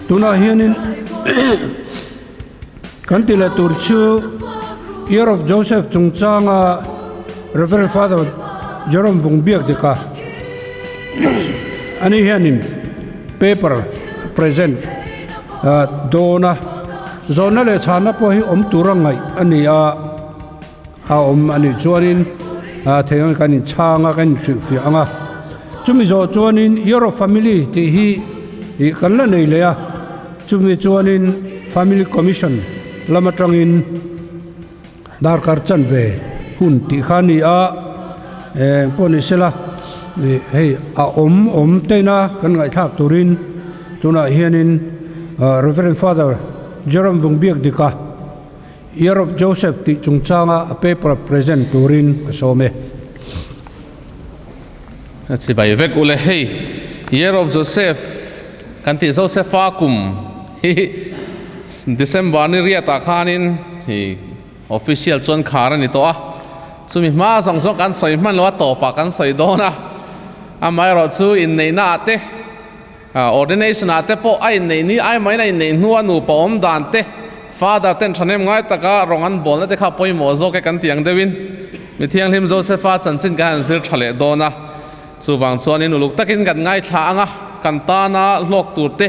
Tunah hianin kan ti leh tur chu Year of Joseph chungchanga Rev. Father Jerome Vung biak dik a, ani hianin paper present dawn a, zawhna leh chhana pawh hi awm tura ngaih a ni a, a awm a nih chuanin thei ang kan inchhang a, kan inhrilhfiah ang a. Chumi zawh chuanin Year of Family tih hi ih kan la nei leh a, chumi chuanin Family Commission lam atangin darkar chanve hun tih kha a ni a, eng pawh ni sela ih hei a awm awm tena kan ngaihthlak turin tunah hianin Reverend Father Jerome Vungbiakdika Year of Joseph tih chungchanga a paper present turin ka sawm e. A chibai vek ule hei Year of Joseph kan tih Josepha kum hi December ni riatah khanin hi official chuan khar a ni tawh a, chumi hma zawng zawng kan sawi hman lo a tawpah kan sawi dawn a, amaherawhchu inneihna ah te Ordination ah te pawh a inneih ni ai maiin a inneih hnu a nupa awm dan te, Father ten thahnem ngai taka rawng an bawlna te kha pawimawh zawk e kan ti ang deuhin mi thianghlim Josepha chanchin kan han zir tha leh dawn a. Chuvang chuanin uluk takin kan ngaithla ang a, kan tana hlawk tur te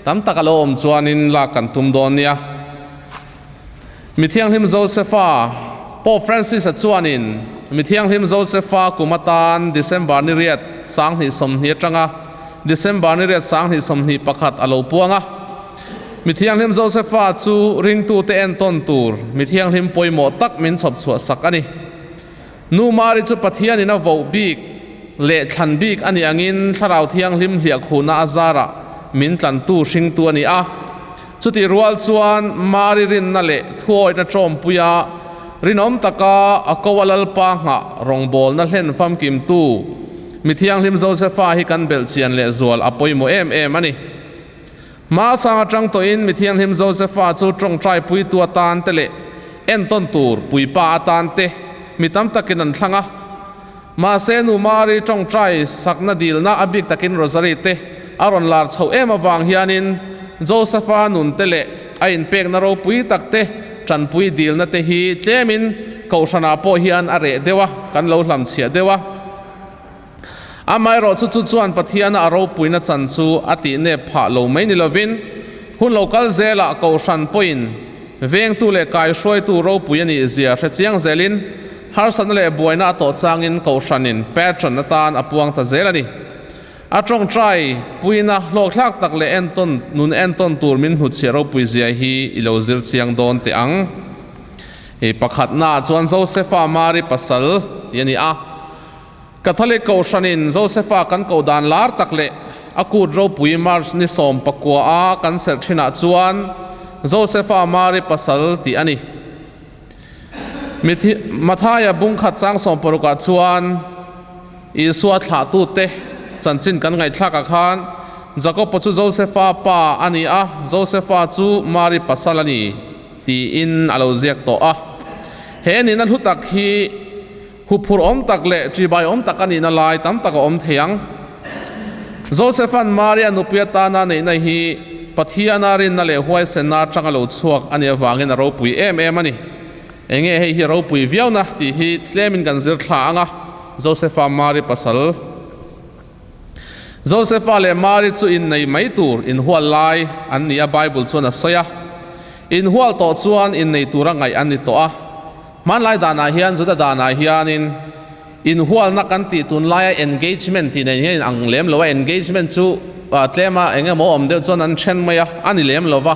tam tak a lo awm chuanin lak kan tum dawn nia. Mi thianghlim Josepha, Pope Francis-a chuanin mi thianghlim Josepha kum atan December ni riat 2020 atanga December ni riat 2021 a lo puang a. Mi thianghlim Josepha chu ringtute entawn tur mi thianghlim pawimawh tak min chhawp chhuah sak a ni. Nu Mari chu Pathianin a voh bik leh thlan bik a nih angin Thlarau Thianghlim hliahkhuhna a zarah min tlantu hringtu a ni a. Chutih rual chuan Mari rinna leh thuawihna tawmpuia rinawm taka a ko a Lalpa nghah rawngbawlna hlen famkimtu mi thianghlim Josepha hi kan belh chian leh zual a pawimawh em em a ni. Hmasang atang tawhin mi thianghlim Josepha chu tawngtai puitu atan te leh entawn tur puipa atan te mi tam takin an thlang a. Mahse nu Mari tawngtai sakna dilna a bik takin Rosary te a rawn lar chhoh em avang hianin Josepha nun te leh a inpekna ropui tak te tanpui dilna te hi tlemin kohhranah pawh hian a reh deuh a, kan lo hlamchhiah deuh a. Amaherawhchu chu chuan Pathiana a ropuina chan chu a tih nep phah lo mai ni lovin, hun lo kal zelah kohhran pawhin vengtu leh kaihruaitu ropui a nih zia hre chiang zelin harsatna leh buaina a tawh changin kohhranin patron atan a puang ta zel a ni. A tawngtai puina hlawkthlak tak leh entawn nun entawn tur min hnutchhiah ropui zia hi i lo zir chiang dawn teh ang. Hei pakhatnaah chuan Josepha Mari pasal tih a ni a. Catholic Kohhranin Josepha kan koh dan lar tak leh a kut ropui March ni 19 a kan serh thinah chuan Josepha Mari pasal tih a ni. Mathaia bung khat chang 16 ah chuan Isua thlahtute chanchin kan ngaihthlakah khan Jakob-a chu Josepha pa a ni a, Josepha chu Mari pasal a ni tiin a lo ziak tawh a. He nihna hlu tak hi Huphurh awm tak leh ṭibai awm tak a nihna lai tam tak a awm thei ang. Josepha'n Maria nupui atana neihna hi Pathiana rinna leh huaisenna aṭanga lo chhuak a nih avangin a ropui em em a ni. Enge hei hi ropui viauna tih hi tlemin kan zir thla ang a, Josepha Mari pasal. Josepha leh Mari chu innei mai tur inhual lai an ni a Bible chuan a sawi a. Inhual tawh chuan innei tura ngaih an ni tawh a. Hmanlai danah hian Juda danah hianin inhualna kan tih tunlaia engagement tih nei hian ang lem lo a, engagement chu tlema eng emaw awm deuh chuan an then mai a, a ni lem lo va.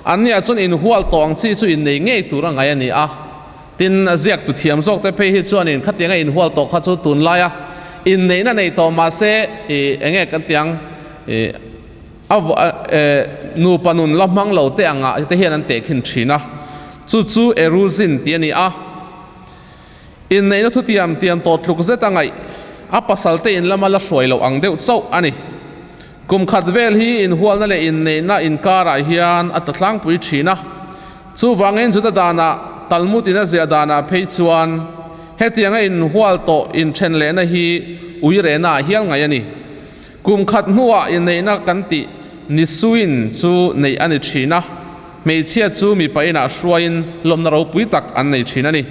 An nia chuan inhual tawh ang chi chu innei ngei tur a ngaih a ni a. Tin, a ziak tu thiam zawk te phei hi chuanin khatianga inhual tawh kha chu tunlaia inneihna nei tawh mahse ih eng nge kan ti ang ih a nupa nun la hmang lo te angah te hian an tehkhin thin a. Chu chu Eruzin tih a ni a, inneihna thutiam tiam tawh tluk zet a ngaih, a pasalte in lama la hruai loh ang deuh chauh a ni. Kum khat vel hi inhualna leh inneihna inkarah hian a tlatlangpui thin a, chuvangin Juda danah Talmud in a ziah danah phei chuan hetianga inhual tawh inthen lehna hi ui rehnaah hial ngaih a ni. Kum khat hnuah inneihna kan tih Nisuin chu neih a ni thin a, hmeichhia chu mipa inah hruaiin lawmna ropui tak an nei thin a ni.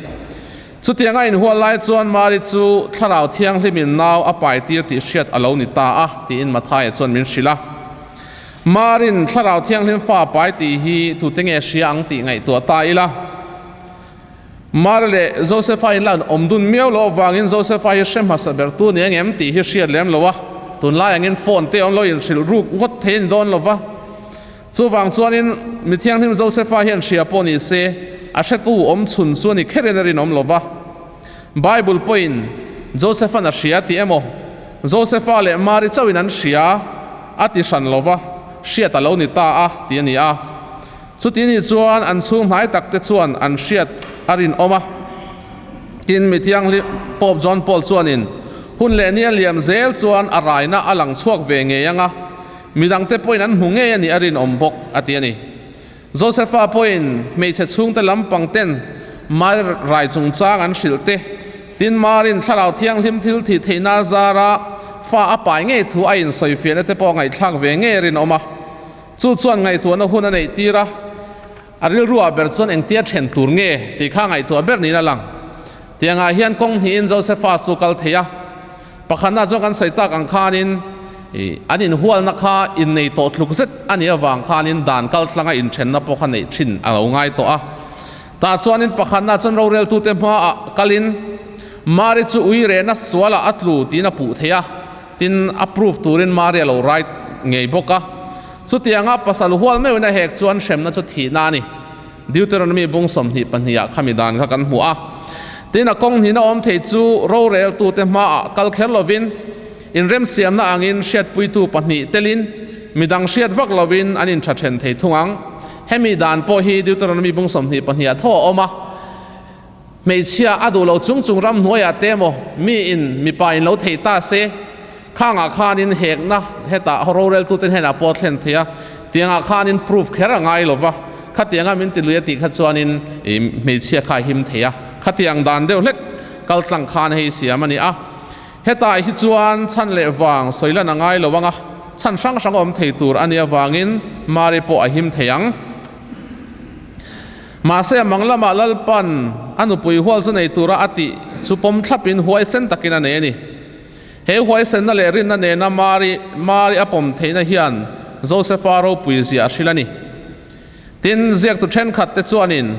Chutianga inhual lai chuan Mari chu Thlarau Thianghlimin nau a pai tir tih hriat a lo ni ta a, tiin Mathaia chuan min hrilh a. Marin Thlarau Thianghlim fa a pai tih hi tute nge hria ang tih ngaihtuah ta ila. Mari leh Josefa in la an awm dun miau loh avangin Josefa hi hre hmasa ber tu ni angem tih hi hriat lem lo a, tunlai angin phone te awm lo inhrilh ruk ngawt thei a ni dawn lo va. Chuvang chuanin mi thianghlim Josefa hian hria pawh ni se, a hretu awm chhun chu a ni kherin a rinawm lo va. Bible pawhin Josefa'n a hria tih emaw, Josefa leh Mari chauhin an hria a ti hran lo va, hriat a lo ni ta a ti a ni a. Chuti ni chuan an chhung hnai takte chuan an hriat a rinawm a. Tin, mi thianghlim Pope John Paul chuanin hun leh ni a liam zel chuan a raina a lang chhuak ve ngei ang a, Midangte pawhin an hmu ngei a nih a rinawm bawk, a ti a ni. Josefa pawhin hmeichhe chhungte lampang ten Mari rai chungchang an hrilh te, tin Marin Thlarau Thianghlim thil thih theihna zara fa a pai ngei thu a insawifiahna te pawh a ngaihthlak ve ngei a rinawm a. Chu chuan ngaihtuahna hun a neih tir a, a rilruah ber chuan engtia then tur nge tih kha ngaihtuah ber niin a lang. Tiangah hian kawng hnihin Josefa chu kal thei a. Pakhatna chuan kan sawi tak ang khanin an inhualna kha innei tawh tluk zet a nih avang khanin dan kaltlanga inthenna pawh kha neih thin a lo ngai tawh a. Tah chuanin pakhatna chuan roreltute hmaah kalin Mari chu ui rehna sualah a tlu tiin a puh thei a, tin a proof turin Mari a lo write ngei bawk a. Chutianga pasal hual meuhin a hek chuan hremna chu thihna a ni. Deuteronomy bung 22 ah khami dan kha kan hmu a. Tin, a kawng hnihna awm thei chu roreltute hmaah kal kher lovin, inremsiamna angin hriatpuitu pahnih telin midang hriat vak lovin an intha then thei thung ang. Hemi dan pawh hi Deuteronomy bung 22 ah tho a awm a. Hmeichhia a duh lo chung chung ram hnuaiah te emaw mi in mipa in lo thei ta se, khangah khanin hekna hetah roreltute hnenah pawh a thlen thei a, tiangah khanin proof kher a ngai lo va, khatianga min ti lui a tih kha chuanin i hmeichhia kha a him thei a, khatiang dan deuh hlek kal tlang khan hei siam a ni a. Hetah hi chuan chhan leh vang sawi lan a ngai lo ang a, chhan hrang hrang awm thei tur a nih avangin Mari pawh a him thei ang. Mahse, mang lamah Lalpan a nupui hual chu nei tura a tih chu pawm thlapin huaisen takin a nei a ni. He huaisenna leh rinna nena Mari Mari a pawm theihna hian Josefa ropui zia a hrilh a ni. Tin, ziaktu thenkhat te chuanin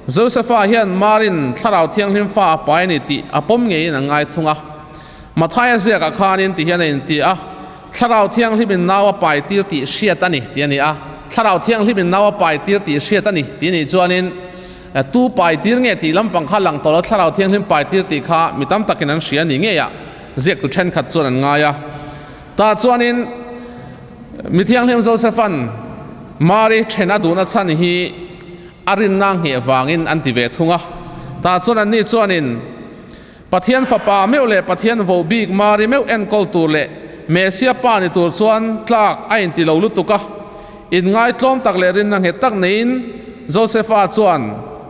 Josefa hian Marin Thlarau Thianghlim fa a pai a ni tih a pawm ngeiin an ngai thung a. Mathaia ziakah khanin ti hian a inti a. Thlarau Thianghlimin nau a pai tir tih hriat a ni tih a ni a. Thlarau Thianghlimin nau a pai tir tih hriat a ni tih a nih chuanin tu pai tir nge tih lampang kha lang tawh lo, Thlarau Thianghlim pai tir tih kha mi tam takin an hria a ni ngei a, ziaktu thenkhat chuan an ngai a. Tah chuanin Mi Thianghlim Josepha'n Mari then a duhna chhan hi a rinna ngheh vangin an ti ve thung a. Tah chuan anni chuanin Pathian Fapa meuh leh Pathian voh bik Mari meuh enkawl tur leh Mesia Pa ni tur chuan tlak a inti lo lutuk a. Inngaitlawm tak leh rinna nghet tak neiin Josefa chuan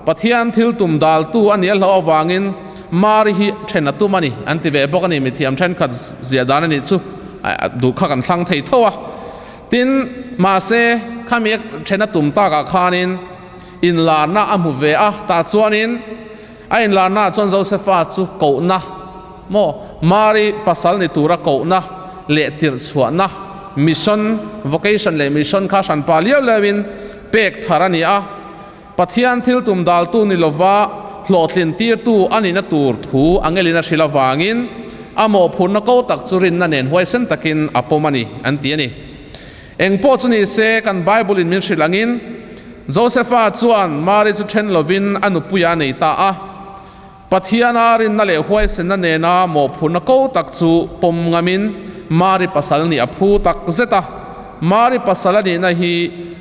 Pathian thil tum daltu a nih a hlauh avangin Mari hi then a tum a ni an ti ve bawk a ni. Mithiam thenkhat ziah dan a nih chu duh kha kan thlang thei tho a. Tin, mahse, khami a then a tum takah khanin inlarna a hmu ve a, tah chuanin, A inlarnaah chuan Josefa chu kohna maw, Mari pasal ni tura kohna leh tirhchhuahna, mission, vocation leh mission kha hranpa liau liauin pek thar a ni a. Pathian thil tum daltu ni lova hlawhtlin tirtu a nihna tur thu a ngelin a hrilh avangin a mawhphurhna ko tak chu rinna nen huaisen takin a pawm a ni, an ti a ni. Eng pawh chu ni se, kan Bible-in min hrilh angin, Josefa chuan Mari chu then lovin a nupuia a nei ta a. Pathiana rinna leh huaisenna nena mawhphurhna ko tak chu pawm ngamin Mari pasal nih a phu tak zet a. Mari pasal a nihna hi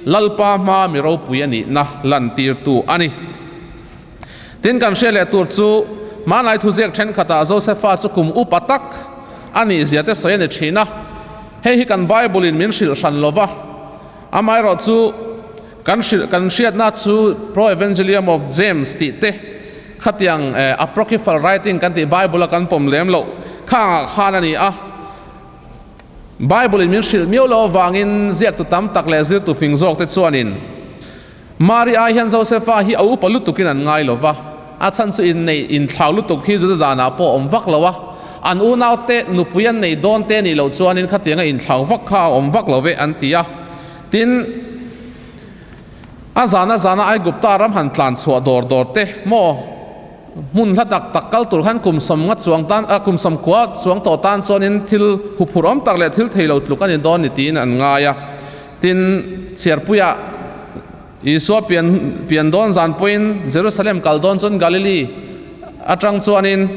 Lalpa hmaa mi ropui a nihna lantirtu a ni. Tin, kan hriat leh tur chu hmanlai thuziak thenkhatah Josefa chu kum upa tak a nihzia te sawi a ni thin a. Hei hi kan Bible-in min hrilh hran lo va, amaherawh chu kan hrilh kan hriatna chu Pro-Evangelium of James tih te khatiang apocryphal writing kan tih Bible-a kan pawm lem loh khangah khan a ni a. Bible in min hrilh miau loh avangin ziaktu tam tak leh zirtu fing zawk te chuanin Mari ai hian Josefa hi a upa lutukin an ngai lo va, a chhan chu inneih inthlau lutuk hi Juda danah pawh a awm vak lo a, an unaute nupui an nei dawn te nih loh chuanin khatianga inthlau vak kha a awm vak lo ve an ti a. Tin, a zana zana Aigupta ram han tlan chhuah dawr dawr te maw hmun hla tak tak kal tur khan kum sawmnga chuang tan a kum sawmkua chuang tawh tan chuanin thil huphurh awm tak leh thil thei lo tluk a ni dawn ni tiin an ngai a. Tin, chhiarpuiah Isua pian pian dawn zan pawhin Jerusalem kal dawn chuan Galili atang chuanin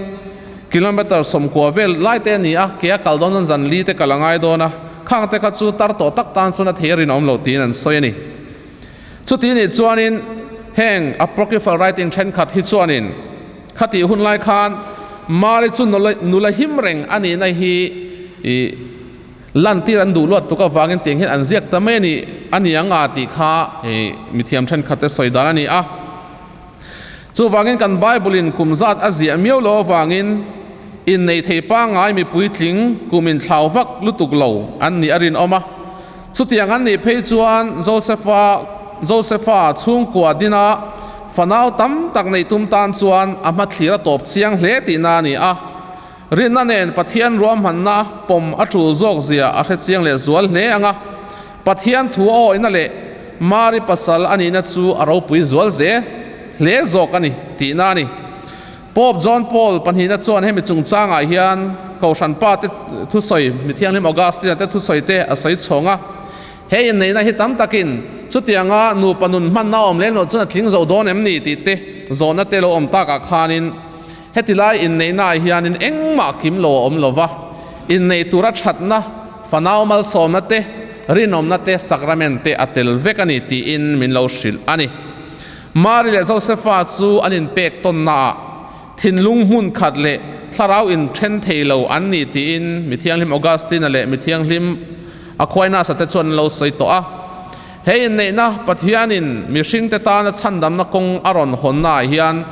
kilometer 90 vel lai te a ni a, ke a kal dawn chuan zan li te kal a ngai dawn a, khang te kha chu tar tawh tak tan chuan a thei a rinawm lo tiin an sawi a ni. Chuti nih chuanin heng apocryphal writing thenkhat hi chuanin khatih hun lai khan Mari chu nula him reng a nihna hi ih Lantir an duh luat tuk avangin tiang hian an ziak ta mai a ni a ni ang a tih kha mithiam thenkhat te sawi dan a ni a. Chuvangin kan Bible in kum zat a ziah miau lo avangin innei thei pangngai mipui tling kum inthlau vak lutuk lo an nih a rinawm a. Chutiang an nih phei chuan Josepha Josepha chhungkua dina fanau tam tak neih tum tan chuan a hmathlir a tawp chiang hle tihna a ni a. Rinna nen Pathian ruahmanna pawm a tul zawk zia a hre chiang leh zual hle ang a, Pathian thu a awihna leh Mari pasal a nihna chu a ropui zual ze hle zawk a ni tihna a ni. Pope John Paul pahnihna chuan hemi chungchangah hian Kohhran pa te thusawi, Mithianghlim Augustine-a te thusawi te a sawi chhawng a. He inneihna hi tam takin chutianga nupa nun hmanna a awm lem loh chuan a tling zo dawn em ni tih te zawhna te lo awm takah khanin, Heti lai inneihnaah hianin engmah kim lo a awm lo va, inneih tura thatna, fanau malsawmna te, rinawmna te, sakramen te a tel vek a ni tiin min lo hrilh a ni. Mari leh Josefa chu an inpek tawnnaah thinlung hmun khat leh thlarau inthen thei lo an ni tiin Mithianghlim Augustine-a leh Mithianghlim Aquinas-a te chuan an lo sawi tawh a. He inneihna Pathianin mihringte tana chhandamna kawng a rawn hawnnaah hian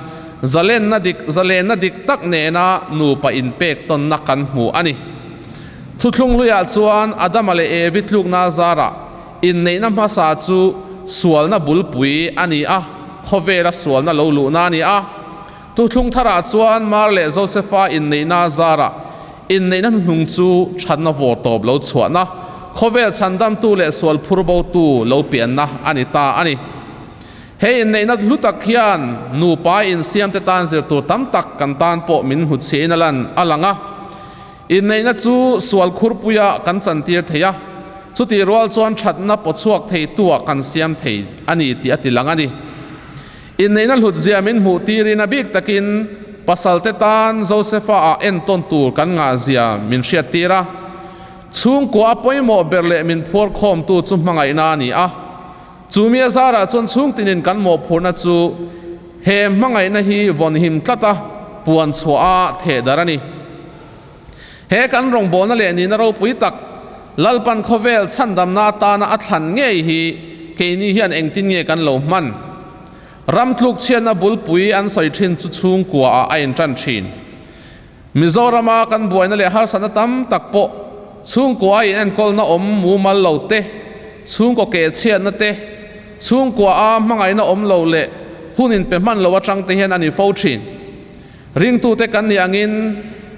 zalenna dik zalenna dik tak nena nupa inpek tawnna kan hmu a ni. Thuthlung hluiah chuan Adama leh Evi tlukna zarah inneihna hmasa chu sualna bulpui a ni a, khawvela sualna lo luhna a ni a. Thuthlung tharah chuan Mar leh Josefa inneihna zarah inneihna hnuhnung chu thatna vawr tawp lo chhuahna, khawvel chhandamtu leh sual phur botu lo pianna a ni ta a ni. He inneihna hlu tak hian nupa insiamte tan zir tur tam tak kan tan pawh min hmuchhiahin a lan a lang a. Inneihna chu sual khurpuia kan chantir thei a, chutih rual chuan thatna pawchhuak theitua kan siam thei a ni tih a tilang a ni. Inneihna hlutzia min hmuh tirin a bik takin pasalte tan Josefa ah entawn tur kan ngahzia min hriattir a. Chhungkua a pawimawh ber leh min phuar khawmtu chu hmangaihna a ni a. Chu mi a zarah chuan chhungtinin kan mawhphurhna chu he hmangaihna hi vawnhim tlat a, puan chhuah a theh dar a ni. He kan rawngbawlna leh nihna ropui tak, Lalpan khawvel chhandamna atana a thlan ngei hi keini hian engtin nge kan lo hman? Ram tlukchhiatna bulpui an sawi thin chu chhungkuaah a intan thin. Mizorama kan buaina leh harsatna tam tak pawh chhungkua a inenkawlna awm mumal lo te, chhungkaw kehchhiatna te, chhungkua a hmangaihna awm lo leh hun inpe hman lo atang te hian a ni fo thin. Ringtute kan nih angin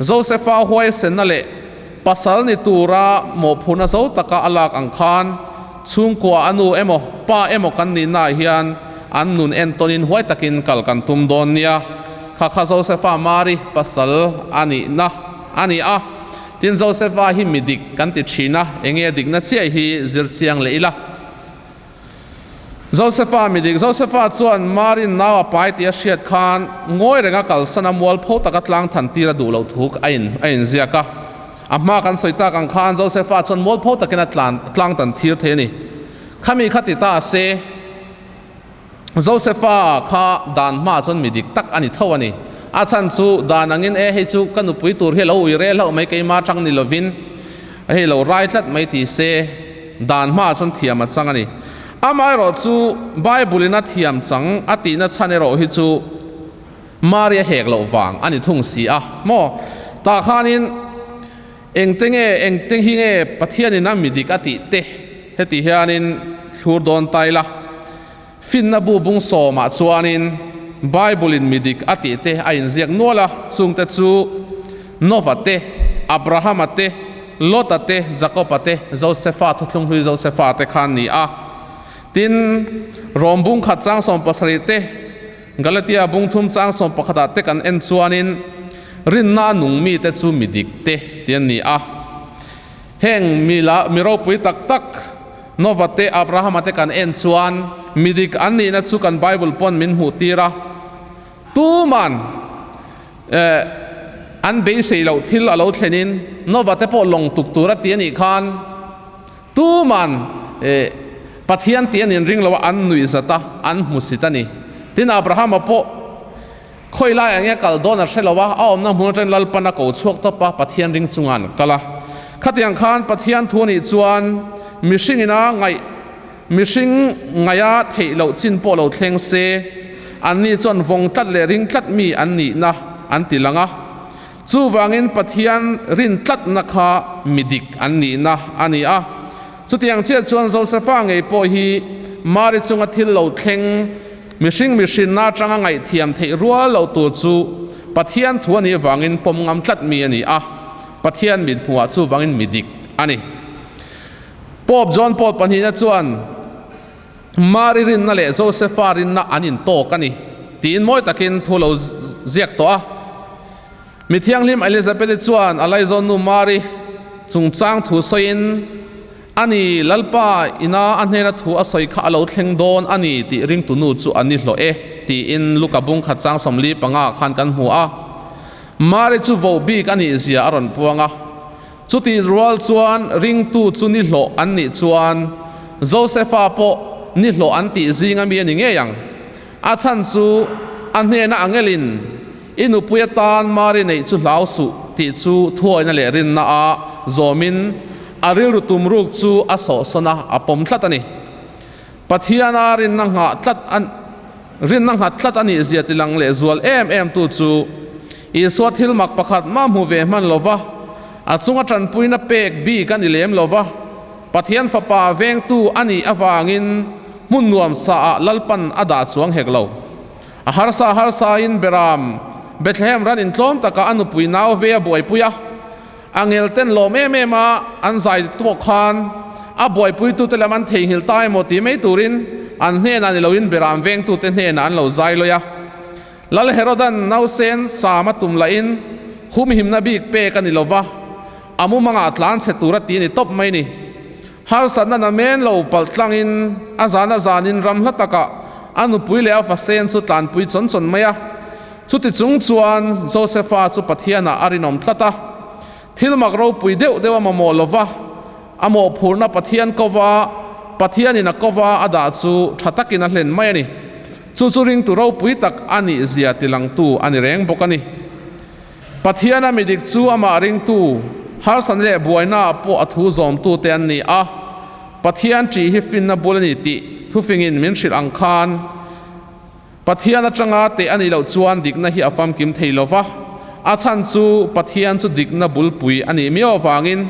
Josefa huaisenna leh pasal ni tura mawhphurhna zo taka a lak ang khan chhungkua a nu emaw pa emaw kan nihnaah hian an nun entawnin huai takin kal kan tum dawn nia. Kha kha Josefa Mari pasal a nihna a ni a. Tin Josefa hi mi dik kan ti thin a, enge dikna chiah hi zir chiang leh ila. Josefa mi dik Josefa chuan Marin nau a pai tih a hriat khan ngawi renga kalsan a mualpho taka tlang than tir a duh loh thu a in a inziak a. A hma kan sawi tak ang khan Josefa chuan mualpho takin a tlan tlang tan thir thei a ni. Khami kha ti ta se Josefa kha dan hma chuan mi dik tak a ni tho a ni. A chhan chu dan angin e hei chu ka nupui tur hi a lo ui rel hlauh mai keima tang ni lovin hei lo rai tlat mai ti se Dan hmaah chuan thiam a chang a ni. Amaherawh chu Bible in a thiam chang a tihna chhan erawh hi chu Mari a hek loh vang a ni thung si a maw? Tah khanin Engte nge, engte hi nge Pathianin a midik a tih te? Heti hianin thlur dawn ta ila, Finna bu bung sawmah chuanin Bible-in midik a tih te a inziak nual a, chungte chu Nova te, Abrahama te, Lota te, Jakoba te, Josefa, Thuthlung hlui Josefa te kha an ni a. Tin, Rom bung khat chang 70 te, Galatia bung thum chang 11 ah te kan en chuanin rinna a nung mite chu mi dik te ti an ni a. Heng mi la mi ropui tak tak Nova te Abrahama te kan en chuan mi dik an nihna chu kan Bible pawn min hmuh tir a. Tuman eh an beisei loh thil a lo thlenin Nova te pawh lawng tuk tur a ti a nih khan Tuman eh Pathian tih an inring lo a, an nuih zat a, an hmusit a ni. Tin, Abrahama pawh khawi lai ang nge kal dawn a hre lo a, a awmna hmun atangin Lalpan a ko chhuak tawp a, Pathian ring chunga an kal a. Khatiang khan Pathian thu a nih chuan mihring ina ngaih mihring ngaia theih loh chin pawh lo thleng se, anni chuan vawng tlat leh ring tlat mi an nihna an ti lang a. Chuvangin Pathian rin tlatna kha mi dik an nihna a ni a. Chutiang chiah chuan Josefa ngei pawh hi Mari chunga thil lo thleng mihring mihrinna atanga ngaihthiam theih rual lo tur chu Pathian thu a nih avangin pawm ngam tlat mi a ni a, Pathian mithmuhah chuvangin mi dik a ni. Pope John Paul pahnihna chuan Mari rinna leh Josefa rinna an intawk a ni tiin mawi takin thu lo ziak tawh a. Mi thianghlim Elizabeth-i chuan a laizawn nu Mari chungchang thu sawiin, A ni, Lalpa ina a hnena thu a sawi kha a lo thleng dawn a ni tih ringtu nu chu a ni hlawh e, tiin Luka bung khat chang 45 khan kan hmu a. Mari chu voh bik a nih zia a rawn puang a. Chutih rual chuan ringtu chu ni hlawh an nih chuan Josefa pawh ni hlawh an tih zing ami a ni ngei ang. A chhan chu a hnena angelin i nupui atan Mari neih chu hlau suh tih chu thuawihna leh rinna a zawmin a rilru tum ruk chu a sawhsawn a, a pawm tlat a ni. Pathiana rinna nghah tlat a rinna nghat tlat a nih zia tilang leh zual em em tu chu Isua thil mak pakhat mah hmu ve hman lo va, a chunga tanpuina pek bik a ni lem lo va, Pathian Fapa vengtu a nih avangin hmun nuam saah Lalpan a dah chuang hek lo. A harsa harsain Beram, Bethlehem ran intlawm takah a nupui nau ve a buaipui a, A ngelten lawm em em a, an zai tawh khan a buaipuitute lam an theihnghilh ta emaw ti mai turin an hnenah ni loin Beram vengtute hnenah an lo zai lawih a. Lal Herodan nausen sam a tum lahin humhimna bik pek a ni lova, a mumangah tlan chhe tur a ti a ni tawp mai ni. Harsatna na men lo palh tlangin a zan a zanin ram hla takah a nupui leh a fasen chu tlanpui chawn chawn mai a. Chuti chung chuan Josefa chu Pathianah a rinawm tlat a. Thil mak ropui deuh deuh a mamawh lo va, a mawhphurhna Pathian kova Pathianin a kova a dah chu tha takin a hlen mai a ni. Chu chu ringtu ropui tak a nih zia tilangtu a ni reng bawk a ni. Pathiana mi dik chu amah ringtu, harsatna leh buainaah pawh a thu zawmtute an ni a. Pathian ṭih hi finna bul a ni tih thufingin min hrilh ang khan, Pathian atanga teh a nih loh chuan dikna hi a famkim thei lo va, a chhan chu Pathian chu dikna bulpui a nih miau avangin.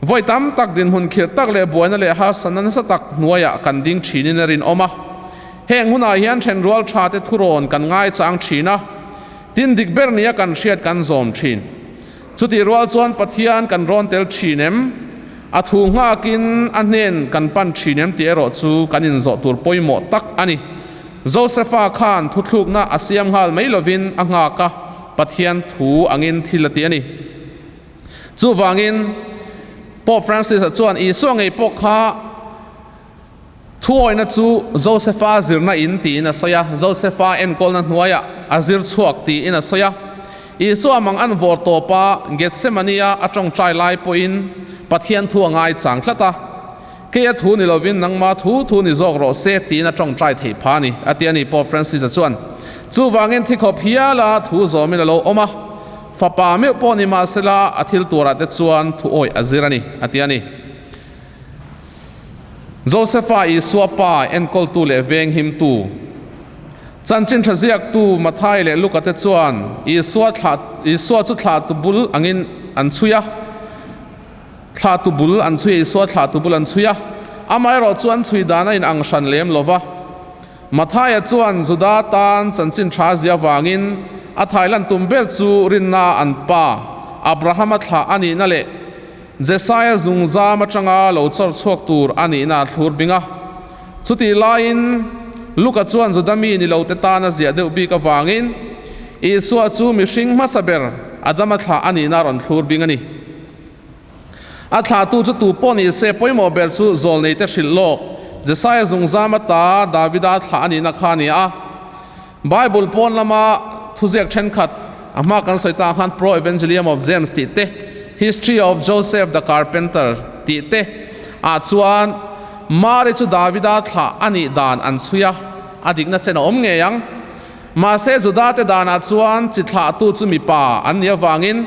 Vawi tam tak dinhmun khirh tak leh buaina leh harsatna nasa tak hnuaiah kan ding thinin a rinawm a. Heng hunah hian thenrual tha te thurawn kan ngaichang thin a, tin dik ber nia kan hriat kan zawm thin. Chutih rual chuan Pathian kan rawn tel thin em? A thu nghakin a hnen kan pan thin em tih erawh chu kan inzawh tur pawimawh tak a ni. Josefa khan thuthlukna a siam nghal mai lovin a nghak a, Pathian thu angin thil a ti a ni. Chuvangin Pope Francis-a chuan Isua ngei pawh kha Thuawihna chu Josefa zirna in tiin a sawi a, Josefa enkawlna hnuaiah a zir chhuak tiin a sawi a. Isua mang an vawr tawp a, Gethsemane-a a tawngtai lai pawhin Pathian thu a ngai chang tlat a. Kei a thu ni lovin nangma thu thu ni zawk rawh se tiin a tawngtai theih pha a ni, a ti a ni, Pope Francis-a chuan. Chuvangin thikhawp hiala thu zawmin a lo awm a, fapa meuh pawh ni mahsela a thil turah te chuan thuawih a zir a ni, a ti a ni. Josefa Isua pa enkawltu leh venghimtu, chanchin tha ziaktu Mathai leh Luka te chuan Isua thlah Isua chu thlahtu bul angin an chhui a. Thlahtu bul an chhui a, Isua thlahtu bul an chhui a, amaherawh chu an chhui dan a inang hran lem lo va. Mathaia chuan Juda tan chanchin tha zia avangin a thailan tum ber chu rinna an pa Abrahama thlah a nihna leh Jesaia zungzam atanga lo chawr chhuak tur a nihna a thlur bing a. Chutih laiin Luka chuan Juda mi ni lote tan a ziah deuh bik avangin Isua chu mihring hmasa ber Adama thlah a nihna a rawn thlur bing a ni. A thlahtu chu tu pawh ni se pawimawh ber chu zawlneite hrilh lawk Jesaia zungzam ata Davida thlah a nihna kha a ni a. Bible pawn lama thuziak thenkhat a hma kan sawi tah khan Pro Evangelium of James tih te, History of Joseph the Carpenter tih te ah chuan Mari chu Davida thlah a nih dan an chhui a, a dikna chen a awm ngei ang. Mahse Judate danah chuan chi thlahtu chu mipa an nih avangin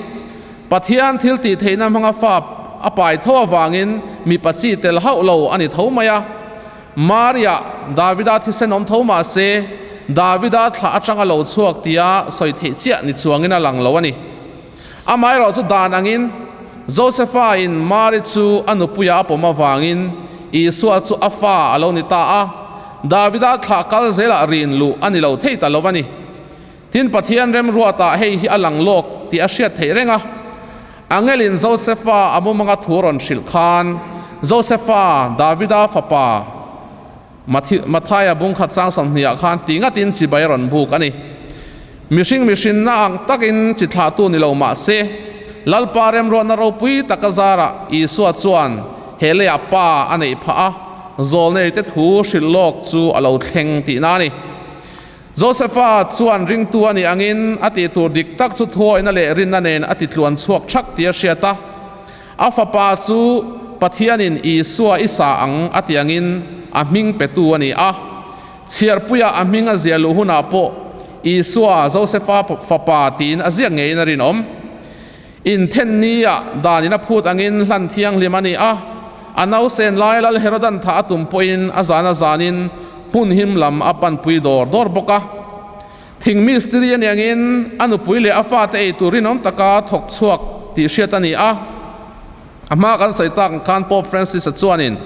Pathian thil tih theihna hmanga fa a pai tho avangin mipa chi tel hauh lo a ni tho mai a. Maria, Davida thisen awm tho mah se, Davida thlah atanga lo chhuak tia sawi theih chiah ni chuangin a lang lo a ni. Amaherawh chu dan angin Josefa in Mari chu a nupuia a pawm avangin Isua chu a fa a lo ni ta a, Davida thlah kal zelah rin luh a ni lo thei ta lo a ni. Tin, Pathian remruatah hei hi a lang lawk tih a hriat theih reng a. Angelin Josefa a mumanga thu rawn hrilh khan, Josefa, Davida fapa, Mathaia bungkhat chang sawmhnih-ah khan ti ngatin chibai a rawn buk a ni. Mihring mihrinna ang takin chi thlahtu ni lo mah se, Lalpa remruatna ropui taka zarah Isua chuan he leiah Pa a neih phah a, zawlneite thu hrilh lawk chu a lo thleng tihna a ni. Josefa chuan ringtu a nih angin a tih tur dik tak chu thuawihna leh rinna nen a ti tluan chhuak thak tih a hriat a. A fapa chu Pathianin Isua i sa ang a ti angin a hming petu a ni a. Chhiarpuia a hming a ziah luh hunah pawh Isua, Josefa fapa tiin a ziak ngeiin a rinawm. Inthen nia danin a phut angin hlan thianghlim a ni a, a nausen lai Lal Herodan thah a tum pawhin a zan a zanin hmun him lam a panpui dawr dawr bawk a. Thing mistiri a ni angin a nupui leh a fate ei tur rinawm taka thawk chhuak tih hriat a ni a. A hma kan sawi tak ang khan Pope Francis-a chuanin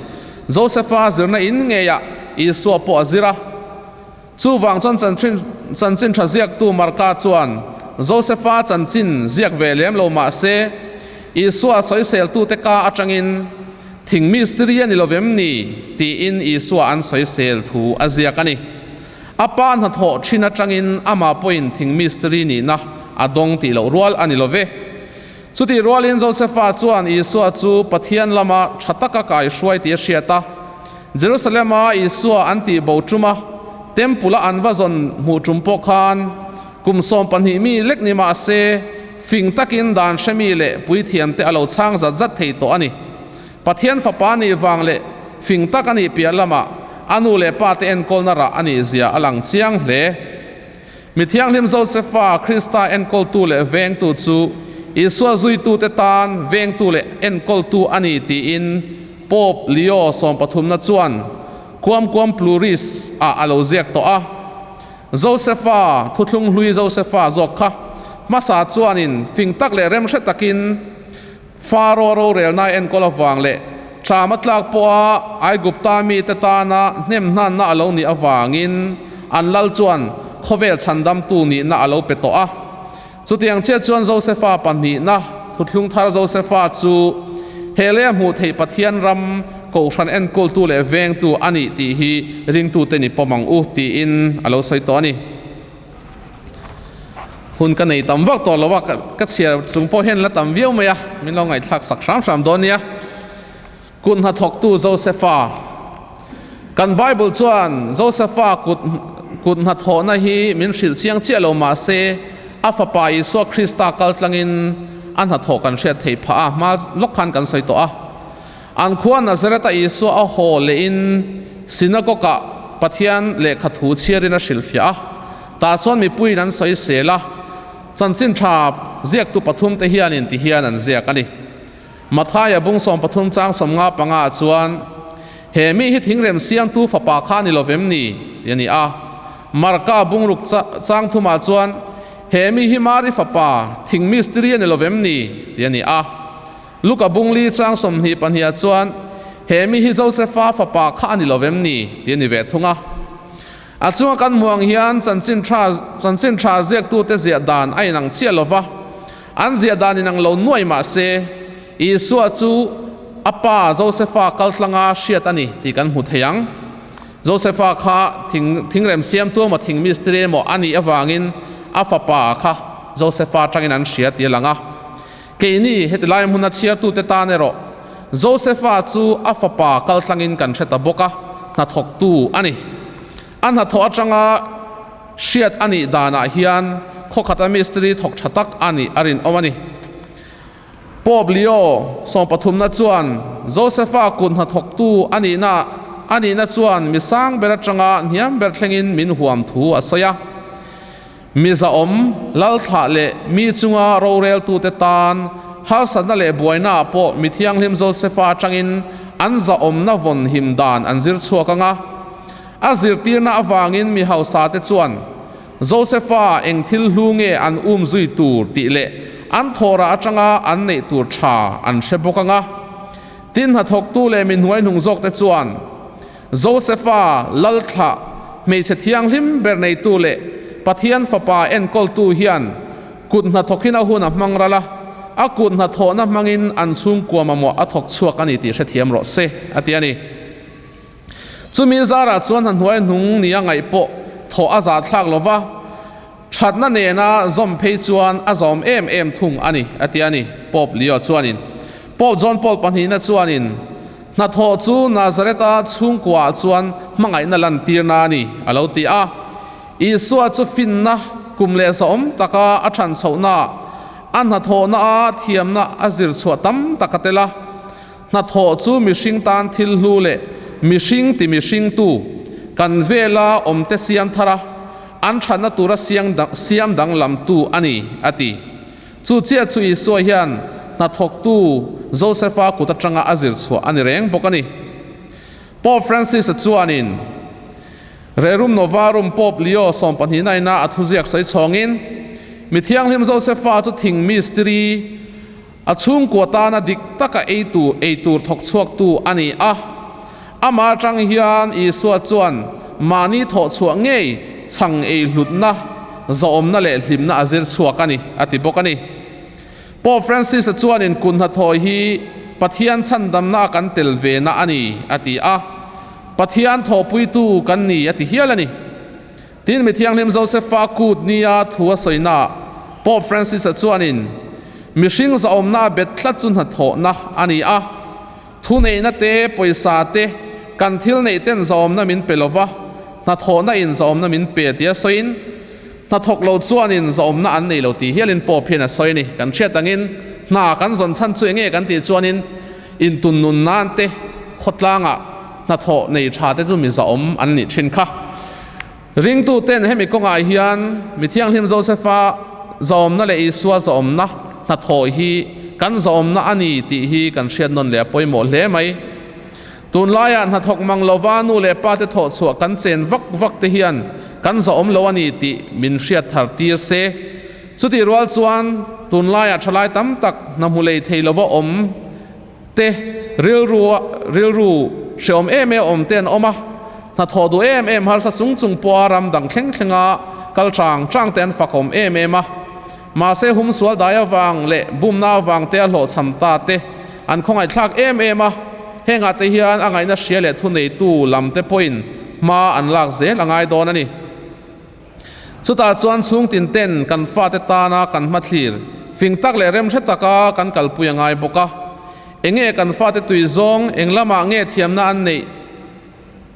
Josepha zirna in ngeiah Isua pawh a zir a. Chuvang chuan chanchin tha ziaktu Marka chuan Josefa chanchin ziak ve lem lo mah se, Isua sawiseltute ka atangin thing mistiri a ni lovem ni tiin Isua an sawisel thu a ziak a ni. A pa hnathawh thin atangin amah pawhin thing mistiri nihna a dawng tih loh rual a ni lo ve. Chutih rualin Josefa chuan Isua chu Pathian lama tha taka kaihruai tih a hriat a. Jerusalema Isua an tih bo ṭuma Temple-a an va zawn hmuh ṭum pawh khan kum 12 mi lek ni mah se, fing takin dan hremi leh puithiamte a lo chhang zat zat thei tawh a ni. Pathian Fapa nih vang leh fing tak a nih piah lamah a nu leh pate enkawlna rah a nih zia a lang chiang hle. Mi thianghlim Josefa, Krista enkawltu leh vengtu chu Isua zuitute tan vengtu leh enkawltu a ni tiin Pope Leo sawmpathumna chuan Quamquam Pluris ah a lo ziak tawh a. Josefa, thuthlung hlui Josefa zawk kha hmasa chuanin fing tak leh remhre takin Faro rorelna enkawl avang leh ṭam a tlak pawha Aigupta mite tana hnemhnanna a lo nih avangin an lal chuan khawvel chhandamtu nihna a lo pe tawh a. Chutiang chiah chuan Josefa pahnihna thuthlung thar Josefa chu he lei a hmuh theih Pathian ram kohhran enkawltu leh vengtu a nih tih hi ringtute ni pawm ang u tiin a lo sawi tawh a ni. Hun ka nei tam vak tawh lo a, ka chhiar chung pawh hian la tam viau mai a, min lo ngaihthlak sak hram hram dawn nia. Kut hnathawktu Josefa. Kan Bible chuan Josefa kut kut hnathawhna hi min hrilh chiang chiah lo mah se, a fapa Isua Krista kal tlangin a hnathawh kan hriat theih phah a, hma lawk khan kan sawi tawh a. An khua Nazareth-a Isua a haw lehin synagogue-ah Pathian lehkha thu chhiarin a hrilhfiah a. Tah chuan mipuiin an sawisel a, chanchin tha ziaktu pathumte hianin ti hian an ziak a ni. Mathaia bung 13 chang 55 ah chuan, He mi hi thingrem siamtu fapa kha ni lovem ni? tih a ni a. Marka bung ruk chang thumah chuan, He mi hi Mari fapa, thing mistiri a ni lovem ni? tih a ni a. Luka bungli chang 22ah chuan, He mi hi Josefa fapa kha a ni lo vem ni? tih a ni ve thung a. A chunga kan hmuh ang hian chanchin tha chanchin tha ziaktute ziah dan a inang chiah lo va, an ziah dan inang lo nuai mah se, Isua chu a pa Josefa kaltlanga hriat a ni tih kan hmu thei ang. Josefa kha thing thingrem siamtu emaw thing mistiri emaw a nih avangin a fapa kha Josefa atangin an hria tih a lang a. Keini heti lai hmuna chhiartute tan erawh Josefa chu a fapa kaltlangin kan hre ta bawk a, hnathawktu a ni. A hnathawh atanga hriat a nih danah hian khawkhata mistiri thawk tha tak a nih a rinawm a ni. Pope Leo sawmpathumna chuan Josefa kut hnathawktu a nihna a nihna chuan mi sang ber atanga hniam ber thlengin min huam thu a sawi a. Mi zahawm, lalthlah leh mi chunga roreltute tan harsatna leh buainaah pawh mi thianghlim Josefa atangin an zahawmna vawn him dan an zir chhuak ang a. A zirtirna avangin mi hausate chuan Josefa eng thil hlu nge an um zui tur tih leh an thawhrah atanga an neih tur tha an hre bawk ang a. Tin, hnathawktu leh mi hnuaihnung zawkte chuan Josefa lalthlah hmeichhe thianghlim ber neitu leh Pathian Fapa enkawltu hian kut hnathawkin a hun a hmang ral a, a kut hnathawhna hmangin an chhungkua mamawh a thawk chhuak a ni tih hrethiam rawh se, a ti a ni. Chumi zarah chuan hna hnuai hnung nia ngaih pawh thawh a zahthlak lo va, thatna nena zawm phei chuan a zawm em em thung a ni, a ti a ni, Pope Leo chuanin. Pope John Paul pahnihna chuanin, Hnathawh chu Nazareth-a chhungkuaah chuan hmangaihna lantirna a ni, a lo ti a. Isua chu finna kum leh zahawm taka a ṭhan chhohnaah a hnathawhnaah thiamna a zir chhuah tam tak a tel a. Hnathawh chu mihring tan thil hlu leh mihring ti mihringtu kan vela awmte siam thar a, an ṭhatna tura siam danglamtu a ni, a ti. Chu chiah chu Isua hian hnathawktu Josefa kut atanga a zir chhuah a ni reng bawk a ni. Pope Francis-a chuanin Rerum Novarum Pope Leo sawmpahnihna ina a thuziak sawi chhawngin, Mi thianghlim Josefa chu thing mistiri, a chhungkua tana dik taka eitu, eitur thawk chhuaktu a ni a. Amah atang hian Isua chuan mahni thawh chhuah ngei chhang ei hlutna, zawhawmna leh hlimna a zir chhuak a ni, a ti bawk a ni. Pope Francis-a chuanin kun hnathawh hi Pathian chhandamna a kan tel vena a ni, a ti a. Pathian thawhpuitu kan ni, a ti hial a ni. Tin, mi thianghlim Josefa kut nia thu a sawinaah Pope Francis-a chuanin mihring zahawmna a bet tlat chu hnathawhna a ni a. Thuneihna te, pawisa te, kan thil neih ten zahawmna min pe lova, hnathawhna in zahawmna min pe tia sawiin, hnathawk lo chuanin zahawmna an nei lo tih hialin Pope hian a sawi a ni. Kan hriat angin hna kan zawn chhan chu enge kan tih chuanin intun nun nan te, khawtlangah hnathawh nei tha te chu mi zahawm an nih thin kha. Ringtu ten hemi kawngah hian mi thianghlim Josefa zahawmna leh Isua zahawmna hnathawh hi kan zahawmna a ni tih hi kan hriat nawn leh a pawimawh hle mai. Tunlaiah hnathawk mang lova nu leh pa te thawh chhuah kan chen vak vak te hian kan zahawm lo a ni tih min hriat thar tir se. Chutih rual chuan tunlaiah thalai tam tak hna hmu lei thei lova awm te rilru rilru hreawm em em awm te an awm a, hnathawh duh em em harsa chung chung pawha ram dang thleng thlenga kal chang chang te an fakawm em em a. Mahse humsual dai avang leh bumna avang te a hlawhchham ta te an khawngaihthlak em em a, hengah te hian a ngaihna hria leh thuneitu lam te pawhin hma an lak zel a ngai dawn a ni. Chutah chuan chhungtin ten kan fate tana kan hmathlir fing tak leh remhre taka kan kalpui a ngai bawk a. Enge kan fate tui zawng, eng lamah nge thiamna an neih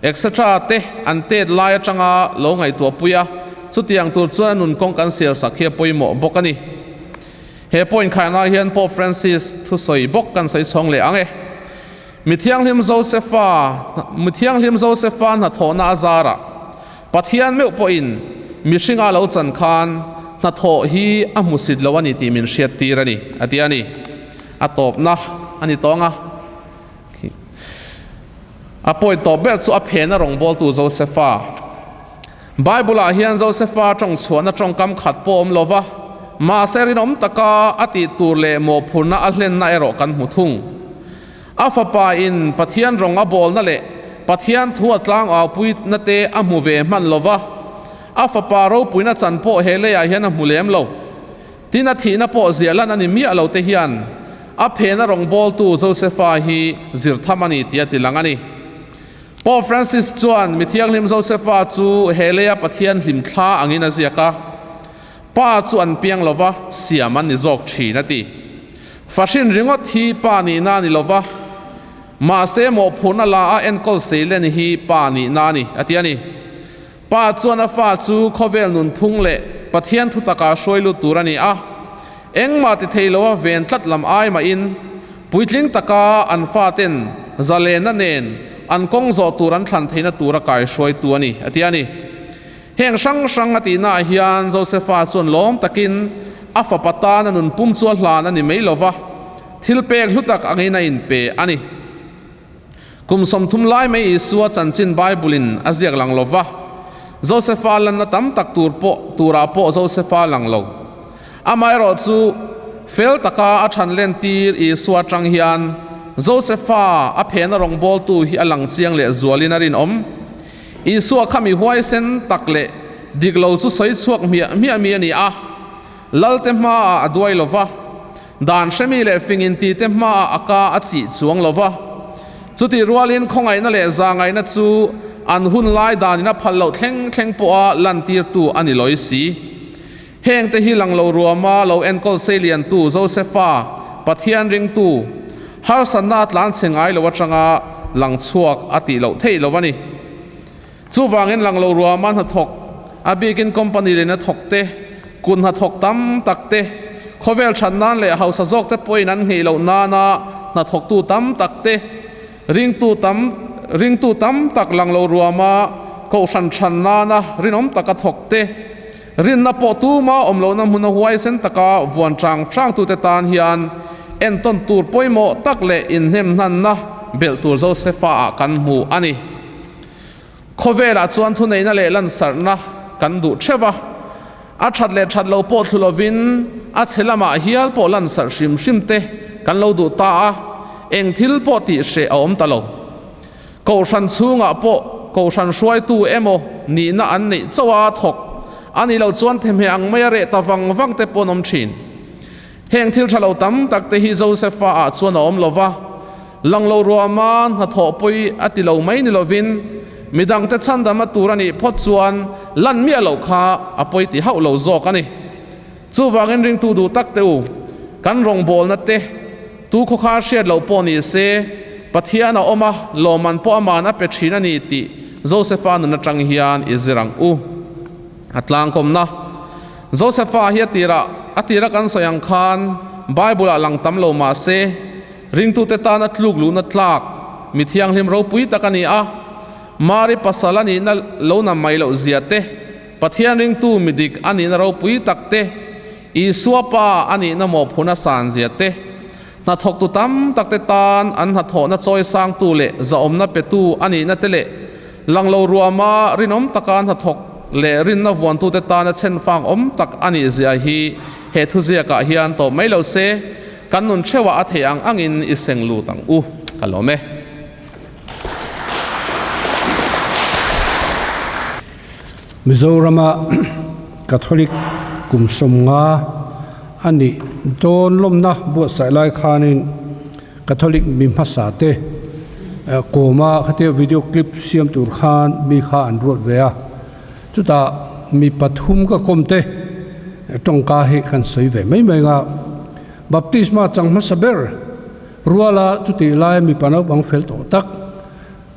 etc. Te an tet lai atanga lo ngaihtuah pui a, chutiang tur chuan a nun kawng kan sial sak hi a pawimawh bawk a ni. He point khainah hian Pope Francis thusawi bawk kan sawi chhawng leh ang e. Mi thianghlim Josefa, mi thianghlim Josefa hnathawhna a zarah Pathian meuh pawhin mihringa lo chan khan hnathawh hi a hmusit lo a ni tih min hriattir a ni, a ti a ni. A tawpna a ni tawng a. A pawi tawp ber chu a phena rawngbawltu Josefa. Bible-ah hian Josefa tawng chhuahna tawngkam khat pawh a awm lo va. Mahse rinawm taka a tih tur leh mawhphurhna a hlenna erawh kan hmu thung. A fapa in Pathian rawng a bawlna leh Pathian thu a tlang aupuina te a hmu ve hman lo va, a fapa ropuina chan pawh he leiah hian a hmu lem lo. Tin a thihna pawh ziah lan a ni miah lo te hian a phena rawngbawltu Josefa hi zir tham a ni tih a tilang a ni. Pope Francis chuan mi thianghlim Josefa chu he leia Pathian hlimthla angin a ziak a, Pa chu an piang lo va, siam an ni zawk thin a ti. Fahrin ringawt hi pa nihna a ni lo va, mahse mawhphurhna la a enkawl seilen hi pa nihna a ni, a ti a ni. Pa chuan a fa chu khawvel nunphung leh Pathian thutakah hruai lut tur a ni a, engmah ti thei loa ven tlat lam ai mahin puitling taka an faten zalenna nen an kawng zawh tur an thlan theihna tura kaihruaitu a ni, a ti a ni. Heng hrang hrang a tihnaah hian Josefa chuan lawm takin a fapa tan a nun pum chu a hlan a ni mai lo va, thil pek hlu tak angin a inpe a ni. Kum 30 lai mai Isua chanchin Bible-in a ziak lang lo va, Josefa lanna tam tak tur pawh turah pawh Josefa lang lo. Amaherawh chu, fel taka a than lentir Isua atang hian Josefa a phena rawngbawltu hi a lang chiang leh zualin a rinawm. Isua kha mi huaisen tak leh dik lo chu sawi chhuak hmiah hmiah mi a ni a, Lalte hmaah a duai lo va, dan hremi leh fing intite hmaah a ka a chih chuang lo va. Chutih rualin khawngaihna leh zahngaihna chu an hun lai danin a phal loh thleng thleng pawha lantirtu a ni lawi si. Hengte hi lang lo ruama lo enkawl seiliantu Josefa, Pathian ringtu, harsatna a tlan chhe ngai lo atanga lang chhuak a tih loh theih lo a ni. Chuvangin lang lo ruama hnathawk, a bikin company leh hnathawk te, kut hnathawk tam tak te, khawvel that nan leh hausa zawk te pawhin an nghei loh nana hnathawktu tam tak te, ringtu tam ringtu tam tak lang lo ruama kohhran than nana rinawm taka thawk te, Rinna pawh tuma awm lohna hmuna huaisen taka vuan chang changtute tan hian entawn tur pawimawh tak leh inhnemhnanna belh tur Josefa-ah kan hmu a ni. Khawvelah chuan thuneihna leh lansarhna kan duh theuh a, a that leh that lo pawh thlu lovin a chhe lamah hial pawh lansarh hrim hrim te kan lo duh ta a, eng thil pawh tih hreh a awm ta lo. Kohhran chhungah pawh kohhran hruaitu emaw nihna an neih chauh a thawk a nih loh chuan themheh ang maia reh ta vang vang te pawh an awm thin. Heng thil tha lo tam tak te hi Josefa ah chuan a awm lo va, lang lo ruama hnathawh pawi a ti lo mai ni lovin midangte chhandamna tur a nih phawt chuan lan miah loh kha a pawi ti hauh lo zawk a ni. Chuvangin ringtu duh tak te u, kan rawngbawlna te, Tu khawkha hriat loh pawh ni se, Pathian a awm a, lawmman pawh aman a pe thin a ni tih Josefa nun atang hian i zir ang u. A tlangkawmna. Josefa hi a tirah a tira kan sawi ang khan Bible-ah lang tam lo mah se, ringtute tana tluk luhna tlak mi thianghlim ropui tak a ni a, Mari pasal a nihna lo na mai loh zia te, Pathian ringtu mi dik a nihna ropui tak te, Isua Pa a nihna mawhphurhna san zia te, hnathawktu tam tak te tan an hnathawhna chawisangtu leh zahawmna petu a nihna te leh langlo ruama rinawm taka hnathawk leh rinna vuantute tana chhenfang awm tak a nih zia hi he thuziakah hian tawp mai lo se, kan nun theuhah a theih ang angin i seng lut ang u. Ka lawm e. Mizorama Catholic kum 50 a nih dawn lawmna buatsaih lai khanin Catholic mi hmasa te kawma khatia video clip siam tur khan mi kha an ruat ve a, chutah mi pathum ka kawm te tawngka hi kan sawi ve mai mai nga. Baptisma chang hmasa ber ruala chutih laia mipa naupang fel tawh tak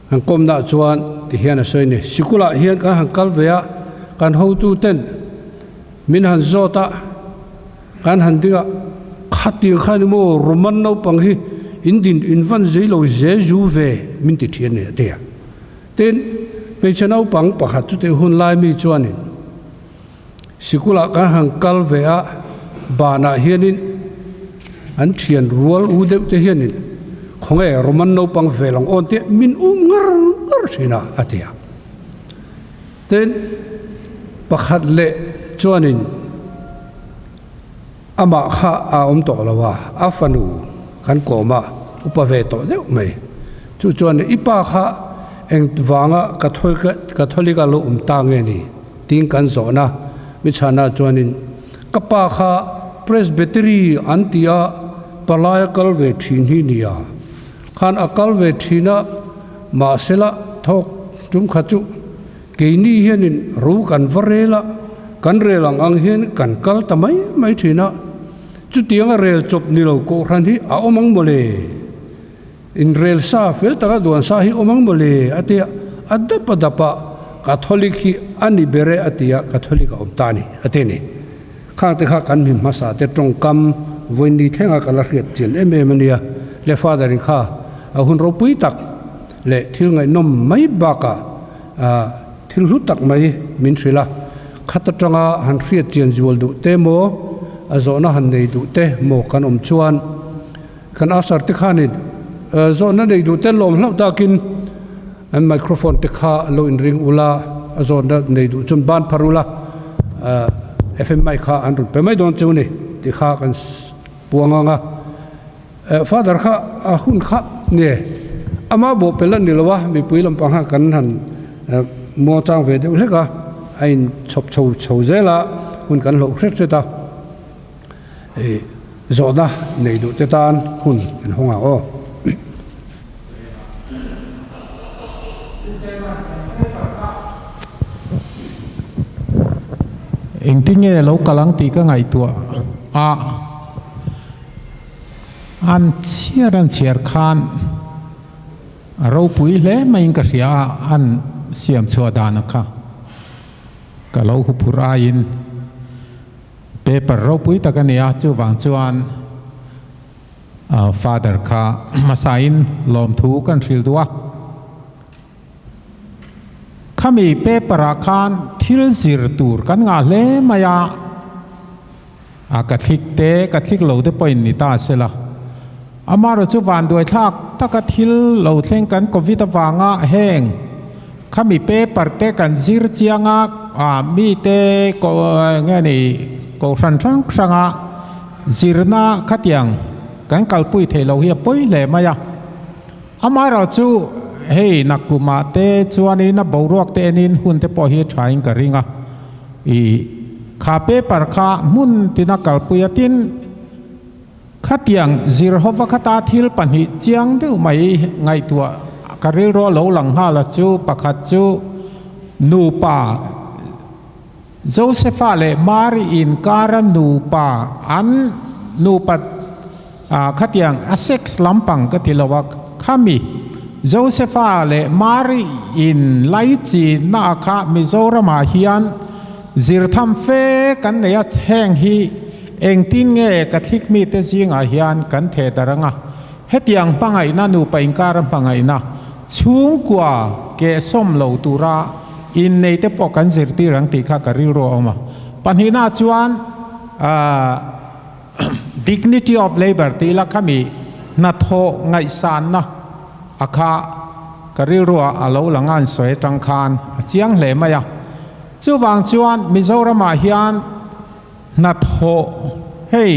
Han kawmna chuan ti hian a sawi ni. Sikulah hian kan han kal ve a, kan hotu ten min han zawt a, kan han ding a, Khatir kha ni maw Roman naupang hi in din in van zei lo ze zu ve min ti thian ni a ti a. Tin, hmeichhe naupang pakhat chutih hun lai mi chuanin Sikulah kan han kal ve a, banah hianin an thian rual u deuh te hianin khawnge Roman naupang ve lang awn tih min um ngar ngar thin a, a ti a. Tin, pakhat leh chuanin. Amah kha a awm tawh lo a, a fanu kan kawm a, upa ve tawh deuh mai. Chu chuan i pa kha eng vanga Catholic a lo awm ta nge ni? tiin kan zawhna mi chhana chuanin ka pa kha Presbytery an ti a, palai a kal ve thin hi nia. Khan a kal ve thin a, mahsela thawk tum kha chu keini hianin ro kan va rel a, kan rel ang ang hian kan kal ta mai mai thin a, chutianga rel chawp ni lo kohhran hi a awm ang mawle, in rel sa fel taka duan sa hi awm ang mawle a ti a, a dap a dap a, Catholic hi a ni ber e a ti a, Catholic a awm ta a ni a ti a ni. Khang te kha kan hmi hmasa te tawngkam vawiin thlenga ka la hriat chian em em a nia. Le Father in kha a hun ropui tak leh thil ngaihnawm mai bakah thil hlu tak mai min hrilh a. Khat atanga han hriat chian zual duh te maw, a zawhna han nei duh te maw kan awm chuan kan usher te khanin zawhna nei duh te lawm hlauh takin An microphone te kha lo inring ula, a zawnna nei duh chuan ban phar ula, FM mic kha an rawn pe mai dawn chu ni tih kha kan puang ang a. Father kha a hun kha nge ama bawhpelh a ni lo a, mipui lampang khan kan han muangchang ve deuh hlek a, a in chhawp chho chho zel a, hun kan hloh hret hret a. Zawhna nei duh te tan hun an hawng ang aw. Engtinge lo kal ang tih ka ngaihtuah a, an chhiar an chhiar khan a ropui hle maiin ka hria a, an siam chhuah dan a kha ka lo huphurh aiin. Paper ropui tak a ni a, chuvang chuan Father kha hmasain lawmthu kan hrilh duh a. Khami paper ah khan thil zir tur kan ngah hle mai a, a ka thlik te ka thlik lo te pawhin ni ta se la. Amaherawhchu chu vanduaithlak taka thil lo thleng kan Covid avanga heng khami paper te kan zir chiang a, mite nge ni kohhran hrang hranga zirna khatiang kan kalpui theih loh hi a pawi hle mai a. Amaherawhchu hei nakkumah te chuanin a boruak te enin hun te pawh hi thain ka ring a, ih kha paper kha hmun tina kalpui a tin, Khatiang zir hova khata thil pahnih chiang deuh mai ngaihtuah ka rilru a lo lang nghal a chu pakhat chu nupa Josepha leh Mary inkara nupa an nupa khatiang a sex lampang ka ti lo a khami Josepha leh Mary in laichinna a kha Mizoramah hian zir tham fe kan nei a heng hi Engtin nge Catholic mite zingah hian kan theh dar anga hetiang hmangaihna nupa inkara hmangaihna chhungkua kehsawm lo tura innei te pawh kan zirtir ang tih kha ka rilru a awm a. Pahnihna chuan Dignity of Labour tih la khami hnathawh ngaihsanna a kha ka rilruah a lo lang a an sawi atang khan a chiang hle mai a. Chuvang chuan Mizoramah hian Hnathawh, hei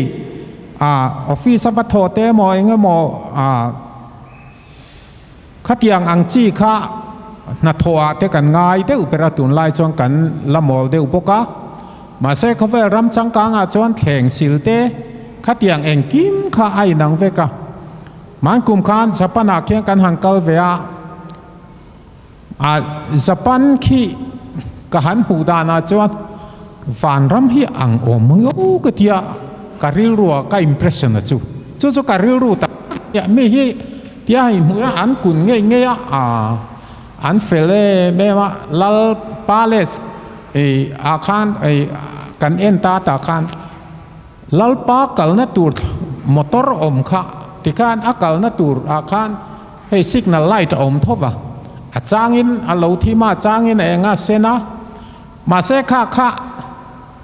ah office a va thawh te emaw eng emaw ah khatiang ang chi kha hnathawh ah te kan ngai deuh ber a tunlai chuan kan la mawl deuh bawk a, mahse khawvel ram changkang ah chuan thleng sil te khatiang engkim kha a inang vek a, hmankum khan Japan ah khian kan han kal ve a. A Japan khi ka han hmuh danah chuan vanram hi ang awm ngau ka tia ka rilrua ka impression a chu. Chu chu ka rilru tak tak mi hi tia hei hmuh a an kun ngei ngei a a an fel em em a Lal Palace ei ah khan ei kan en ta tah khan Lalpa kalna tur motor awm kha tikhan a kalna tur ah khan Hei signal light a awm tho va, a changin a lo thim a, a changin a eng a sen a, mahse kha kha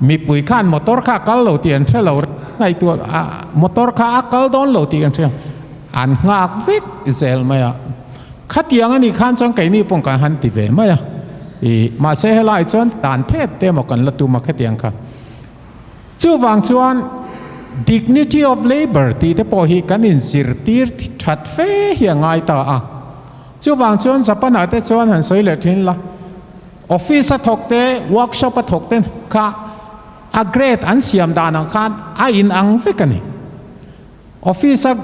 mipui khan motor kha a kal lo tih an hre lo ngaihtuah a, motor kha a kal dawn lo tih an hre an nghak vek zel mai a, khatiang a nih khan chuan keini pawh kan han ti ve mai a, ih mahse helai chuan dan phet te emaw kan la tum a khatiang kha. Chuvang chuan Dignity of labour tih te pawh hi kan inzirtir that fe hi a ngai ta a. Chuvang chuan Japan ah te chuan han sawi leh thin la, office a thawk te, workshop a thawk te kha a grade an siam dan ang khan a inang vek a ni. Office a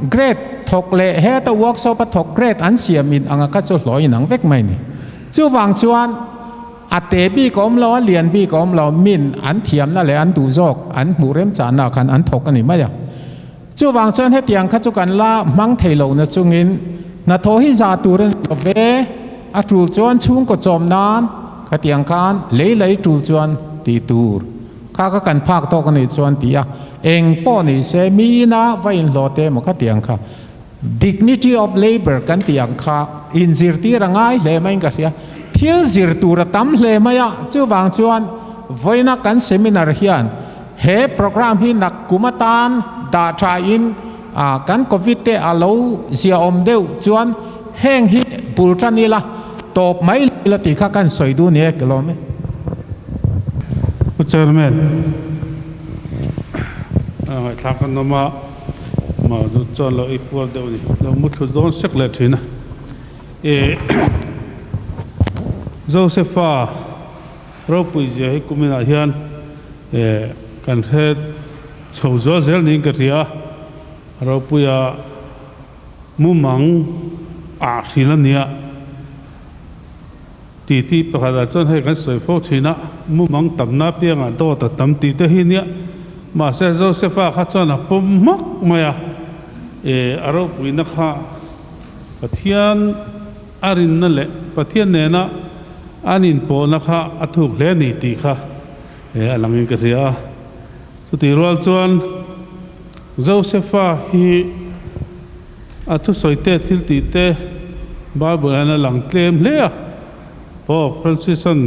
grade thawk leh heta workshop a thawk grade an siam in anga kha chu hlawh inang vek mai ni. Chuvang chuan a te bik a awm lo, a lian bik a awm lo, min an thiamna leh an duh zawk an hmuh remchanna khan an thawk a ni mai a. Chuvang chuan hetiang kha chu kan la hmang thei lo na chungin hnathawh hi za tur a ni lo ve, a tul chuan chhungkaw chawm nan khatiang khan lei lei tul chuan tih tur kha kha kan phak tawk a nih chuan ti a, eng pawh ni se mi ina va inhlawh te emaw khatiang kha dignity of labour kan tih ang kha inzirtir a ngai hle maiin ka hria. Thil zir tur a tam hle mai a, chuvang chuan vawiina kan seminar hian He program hi nak kum atan dah tha in kan Covid te a lo ziaawm deuh chuan heng hi bul tan ila tawp mai ila tih kha kan sawi duh nia ka lawm e. Pu Chairman, a ngaihthlak an awm a, mah chu chuan lo ei puar deuh a ni, lo muthlu dawn sek leh thin a. E Josepha Ropui zia hi kuminah hian kan hre chho zual zel niin ka hria a, Ropuia mumang ah hril a nia tih tih pakhatah chuan hei kan sawi fo thin a, mumang tamna apiangah dawt a tam tih te hi nia, mahse Josepha kha chuan a pawm hmak mai a, a ropuina kha Pathian A rinna leh Pathian nena an inpawhna kha a thuk hle a ni tih kha a langin ka hria a. Chutih rual chuan Josepha hi a thusawi te thil tih te Bible hian a lang tlem hle a. Pope Francis-a'n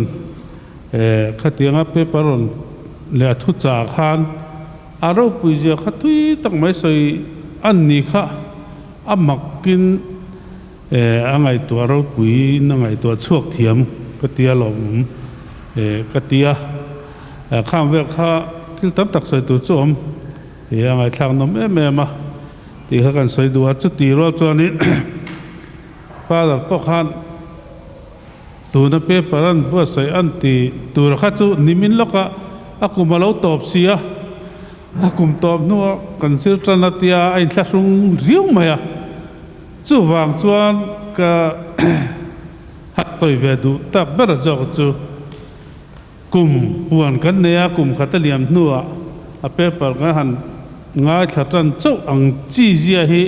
khatianga paper rawn leh a thuchah khan a ropui zia kha tui tak mai sawi a ni kha a makin Eh, a ngaihtuah ropuiin a ngaihtuah chhuak thiam ka tia lawmawm eh ka tia. Eh, khang vel kha thil tam tak sawi tur chu awm eh a ngaihthlak nawm em em a tih kha kan sawi duh a. Chuti rual chuanin Father pawh khan tuna paper an buatsaih an ti tur kha chu nimin lawkah a kum a lo tawp si a. A kum tawp hnuah kan zir tan a tia a inthlahrung riau mai a. Chuvang chuan ka hat tawi ve duh tak ber zawk chu kum puan kan nei a, kum khat a liam hnuah a paper kan han ngaithla tan chauh ang chi zia hi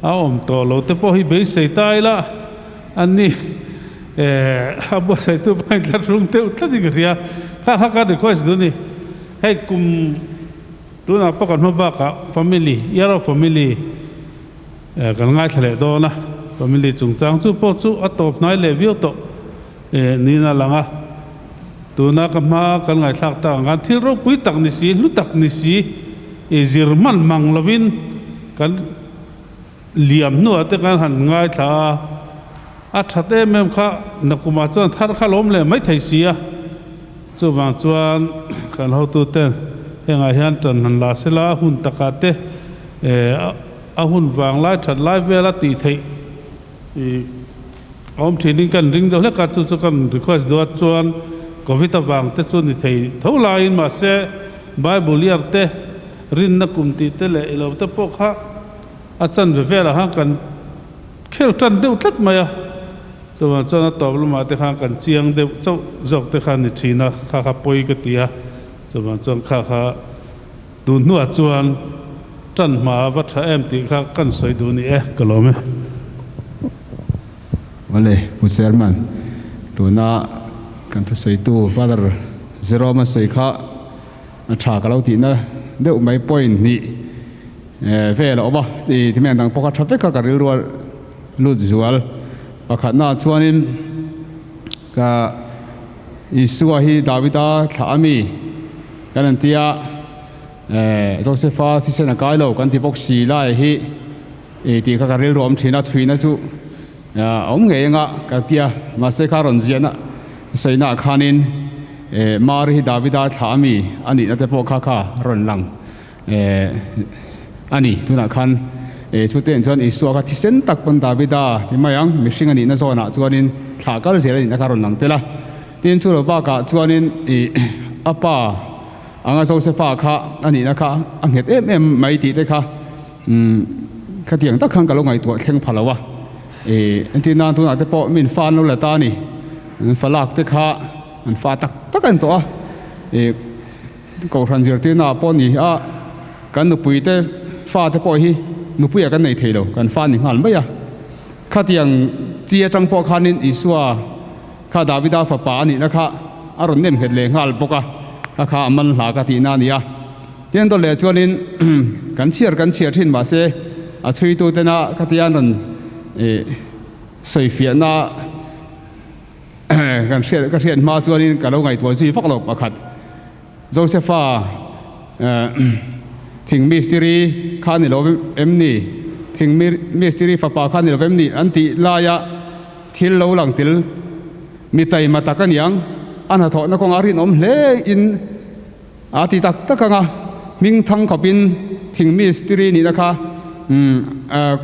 a awm tawh lo te pawh hi beisei ta ila a ni a buatsaihtu pawh a inthlahrung deuh tlat in ka hria. Kha kha ka request duh a ni. Hei kum tunah pawh kan hma bakah family, year of family, Kan ngaithla leh dawn a, family chungchang chu pawh chu a tawp hnai leh viau tawh niin a lang a. Tuna ka hma kan ngaihthlak tak ang khan thil ropui tak ni si, hlu tak ni si, i zir hman mang lovin kan liam hnuah te kan han ngaithla a, a that em em kha nakumah chuan thar kha lawm leh mai thei si a. Chuvang chuan kan hotuten hengah hian tan han la sela hun takah te A hun vang lai that lai vel a tih theih i awm thin in kan ring deuh hlek a, chu chu kan request duh a, chuan Covid avang te chu ni thei tho laiin mahse Bible year te rinna kum tih te leh ilo te pawh kha a chanve velah khan kan khel tan deuh tlat mai a, chuvang chuan a tawp lamah te khan kan chiang deuh chauh zawk te kha ni thin a, kha kha pawi ka ti a, chuvang chuan kha kha. Tun hnuah chuan tan hma a va tha em tih kha kan sawi duh ni e, ka lawm e. Awle, Pu Chairman, tuna kan thusawitu Father Jerome a sawi kha a tha ka lo tihna deuh mai point hnih vel a awm a, ti hmel dang pawh kha tha vek a ka rilru a lut zual. Pakhatnaah chuanin ka Isua hi Davida thlah a mi? Kan an tia, Josepha thisen a kai lo kan ti bawk si lai hi i tih kha ka rilru awm thin a, chhuina chu a awm ngei anga ka tia, mahse kha rawn ziahna sawiinaah khanin Mari hi Davida thlah a mi a nihna te pawh kha kha rawn lang. a ni. Tunah khan chute chuan Isua kha thisen tak pawn Davida ti mai ang, mihring a nihna zawnah chuanin thlah kal zel a nihna kha a rawn lang tel a. Tin, chu lo bakah chuanin ih a pa anga Josefa kha a nihna kha a nghet em em mai tih te kha khatiang tak khan ka lo ngaihtuah thleng pha lo a. Ih entir nan tunah te pawh min fa an lo la ta a ni, an fa lak te kha an fa tak tak a ni tawh a. Ih Kohhran zirtirna ah pawh ni a, kan nupui te fa te pawh hi nupuiah kan nei thei lo, kan fa ni nghal mai a. Khatiang chi atang pawh khanin Isua kha Davida fapa a nihna kha a rawn nem nghet leh nghal bawk a, kha kha a man hla ka tihna a ni a. Tin dawt leh chuanin kan chhiar kan chhiar thin mahse a chhuitu tena khatia an rawn sawifiahna Kan hriat ka hriat hma chuanin ka lo ngaihtuah zui vak lo pakhat. Josefa thing mistiri kha ni lo em ni? Thing mistiri fapa kha ni lo em ni? An tih laia thil lo lang tel mi taima tak a niang. A hnathawhna kawngah rinawm hle in a ti tak tak ang a, hming thang khawpin thing mistiri nihna kha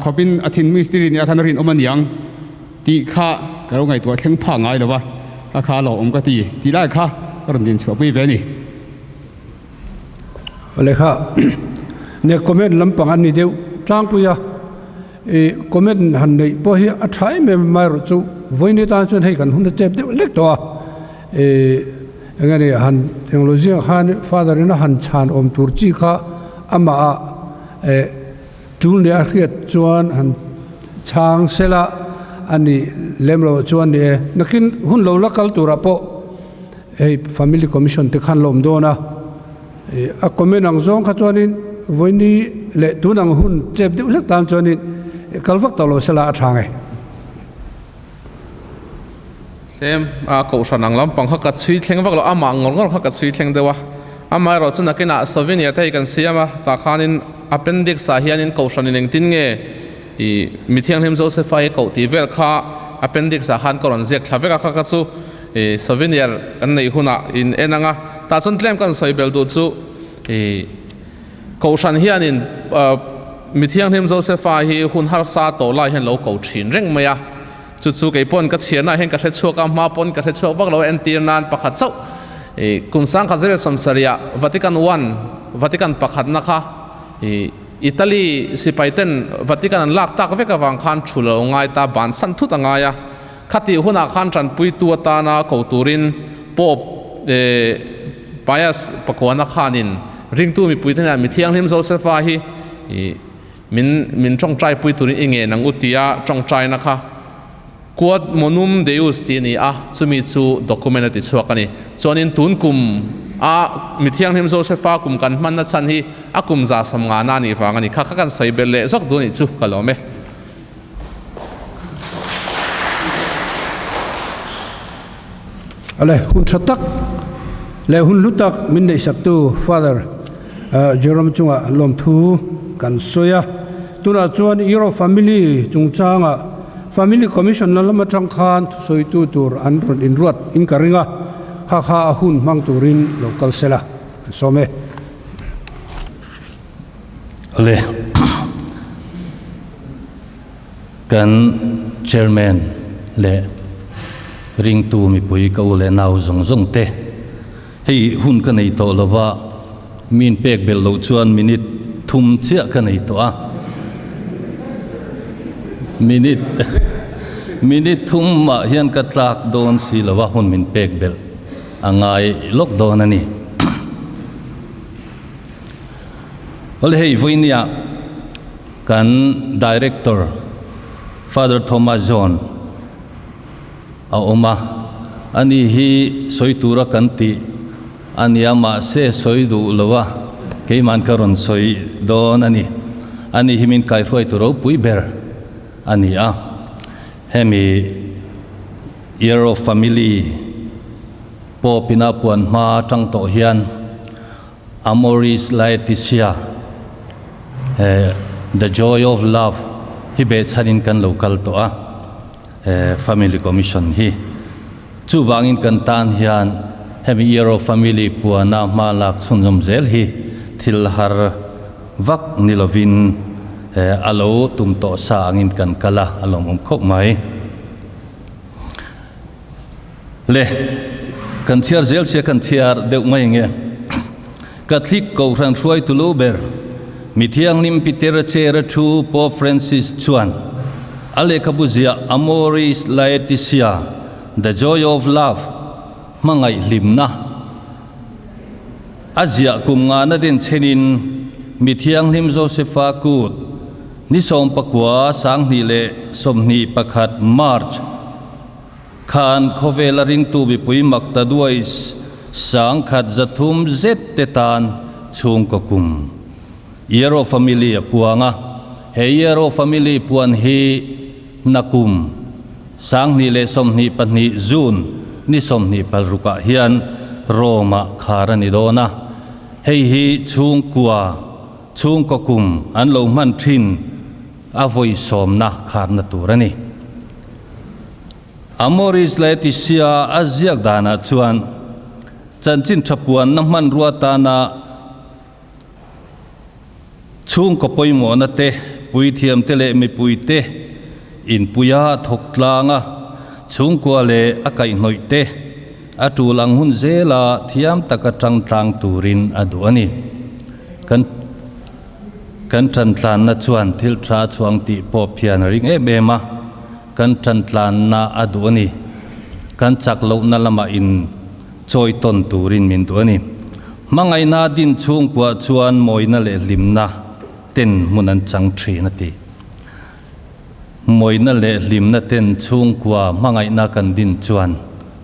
khawpin a thing mistiri nihna khan a rinawm a niang tih kha ka lo ngaihtuah thleng phah ngai lo va, ka kha a lo awm ka ti tih lai kha ka rawn din chhuahpui ve a ni. Lehkha ne comment lampang an ni deuh tlangpui a, i comment han neih pawh hi a tha em em mai erawh chu vawiin tan chuan hei kan hun a chep deuh hlek tawh a, i eng nge ni han englo zingah khan father in a han chhan awm tur chi kha amah ah eh tul nia a hriat chuan han chhang sela a ni lem loh chuan ni e nakin hun lo la kal turah pawh hei family commission te khan la awm dawn a. A comment ang zawng kha chuanin vawiini leh tun ang hun chep deuh hlek tan chuanin kal vak tawh lo sela a tha nge. Tlem a kohhran ang lampang kha ka chhui thleng vak lo, amah ngawr ngawr kha ka chhui thleng deuh a. Amaherawh chu nakinah souvenir te hi kan siam a, tah khanin appendix ah hianin kohhranin engtin nge ih mithianghlim Joseph-a hi koh tih vel kha appendix ah khan ka rawn ziak thla vek a, kha kha chu I souvenir kan neih hunah in en ang a, tah chuan tlem kan sawi bel duh chu i Kohhran hianin Mithianghlim Josepha hi hun harsa tawh lai hian lo ko thin reng mai a, chu chu kei pawn ka chhiarnaah hian ka hre chhuak a, hma pawn ka hre chhuak vak lo a, entir nan pakhat chauh i kum sangkhat zir leh sawmsarihah Vatican I, Vatican pakhatna kha i Italy sipai ten Vatican an lak tak vek avang khan thu lo ngai ta bansan thut a ngai a. Khatih hunah khan tanpuitu atana ko turin Pope Pius Pakuana khanin ringtu mipuite hnenah mi thianghlim Josepha hi min min tawngtaipui turin i ngen ang u tia tawngtaina kha Quod Monum Deus tih a ni a, chumi chu document a ti chhuak a ni. Chuanin tun kum a mi thianghlim Josepha kum kan hmanna chhan hi a kum za sawmngana a nih vang a ni. Kha kha kan sawi belh leh zawk duh a nih chu ka lawm e. Ale hun tha tak leh hun hlu tak min neihsaktu Father Jerome chunga lawmthu kan sawi a. Tunah chuan Euro Family chungchanga Family Commission la lam atang khan thusawitu tur an rawn inruat in ka ring a, kha kha a hun hmang turin lo kal sela an sawm e. Awle, kan Chairman leh ringtu mipui ka u leh nau zawng zawng te, hei hun ka nei tawh lova min pek belh loh chuan minute thum chiah ka nei tawh a, minute minute thum ah hian ka tlak dawn si lova hun min pek belh a ngai lawk dawn a ni. Awle hei vawinia kan Director Father Thomas John a awm a, ani hi sawi tura kan tih a nia mahse sawi duh lo a, keiman ka rawn sawi dawn a ni. Ani hi min kaihruaitu ropui ber a ni a, hemi Year of Family Pope ina puan hma atang tawh hian Amoris Laetitia, he The Joy of Love hi behchhanin kan lo kal tawh a, he Family Commission hi. Chuvangin kan tan hian hemi Year of Family puana hma lak chhunzawm zel hi thil har vak ni lovin a lo tum tawh sa angin kan kal a, a lawmawm khawp mai. Le, kan chhiar zel sia kan chhiar deuh mai nge. Catholic Kohhran hruaitu lu ber, Mithianghlim Peter Chera thu Pope Francis chuan a lehkhabu ziah Amoris Laetitia, The Joy of Love, Hmangaih Hlimna, a ziah kum ngana den chenin Mithianghlim Josepha kut ni 19 2021 March Khan khawvela ringtu mipui makta duai 1300 zet te tan chhungkaw kum Year of Family a puang a. He Year of Family puan hi nakum 2022 June ni 26 ah hian Rome ah khar a ni dawn a. Hei hi chhungkua chhungkaw kum an lo hman thin a vawi sawmna kharna tur a ni. Amoris Laetitia a ziak danah chuan chanchin tha puanna hmanrua tana chhungkaw pawimawhna te, puithiam te leh mipui te inpuia thawk tlanga chhungkua leh a kaihhnawih te a tul ang hun zela thiam taka tang tlang turin a duh a ni. Kan. Kan ṭantlanna chuan thil ṭha chhuang tih pawh phian a ring em em a, kan ṭantlanna a duh a ni. Kan chak lohna lamah in chawi tawn turin min duh a ni. Hmangaihna din chhungkuah chuan mawina leh hlimna ten hmun an chang ṭhin a ti. Mawina leh hlimna ten chhungkua hmangaihna kan din chuan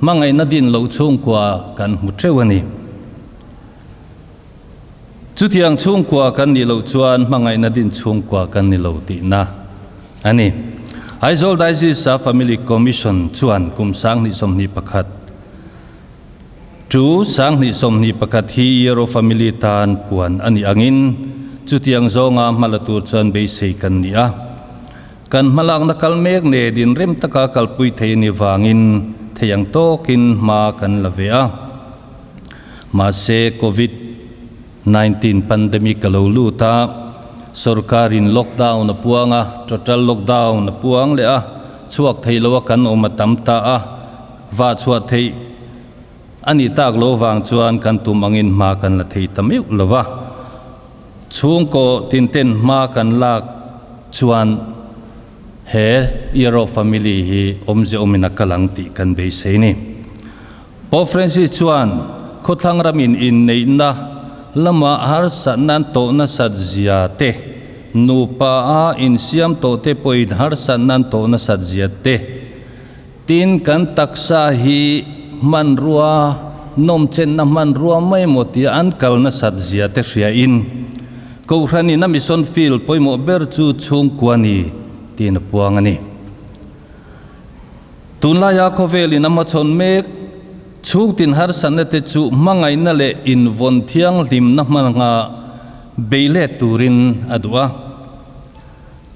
hmangaihna din loh chhungkua kan hmu ṭeuh a ni. Chutiang chhungkua kan nih loh chuan hmangaihna din chhungkua kan ni lo tihna a ni. Aizawl Diocese-a Family Commission chuan kum 2021 to 2021 hi Year of Family tan puan a nih angin chutiang zawnga hmala tur chuan beisei kan ni a. Kan hmalakna kal mek nge din rem taka kalpui thei a ni vangin thei ang tawkin hma kan la ve a. Mahse, Covid 19 pandemic a lo lut a, sorkarin lockdown a puang a, total lockdown a puang leh a, chhuak thei lo a kan awm a tam ta a, vah chhuah theih a nih tak lo vang chuan kan tum angin hma kan la thei ta meuh lo va. Chhungkaw tinten hma kan lak chuan he Year of Family hi awmze awmin a kal ang tih kan beisei ni. Pope Francis chuan khawthlang ramin inneihna lama harsatna an tawh nasat zia te, nupa a insiam tawh te pawhin harsatna an tawh nasat zia te, tin kan taksa hi hmanrua nawmchenna hmanrua mai emaw tia an kal nasat zia te hriain Kohhranin a mission field pawimawh ber chu chhungkua ni tiin a puang a ni. Tunlaia khawvelin a hmachhawn mek chhungtin harsatna te chu hmangaihna leh invawn thianghlimna hmanga bei let turin a duh a.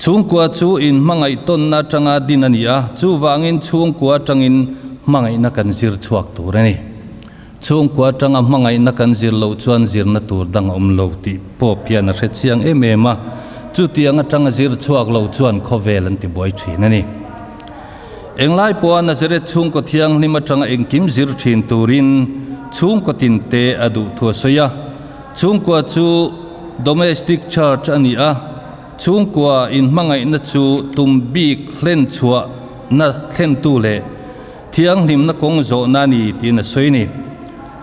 Chhungkua chu inhmangaih tawnna atanga din a ni a, chuvangin chhungkua atangin hmangaihna kan zir chhuak tur a ni. Chhungkua atanga hmangaihna kan zir loh chuan zirna tur dang a awm lo tih Pope hian a hre chiang em em a, chutiang atanga zir chhuak lo chuan khawvel an ti buai thin a ni. Englai pawha Nazareth chhungkaw thianghlim atanga engkim zir thin turin chhungkaw tinte a duh thu a sawi a, chhungkua chu domestic church a ni a, chhungkua inhmangaihna chu tum bik hlen chhuahna thlentu leh Thianghlimna kawng zawhna a ni tiin a sawi a ni.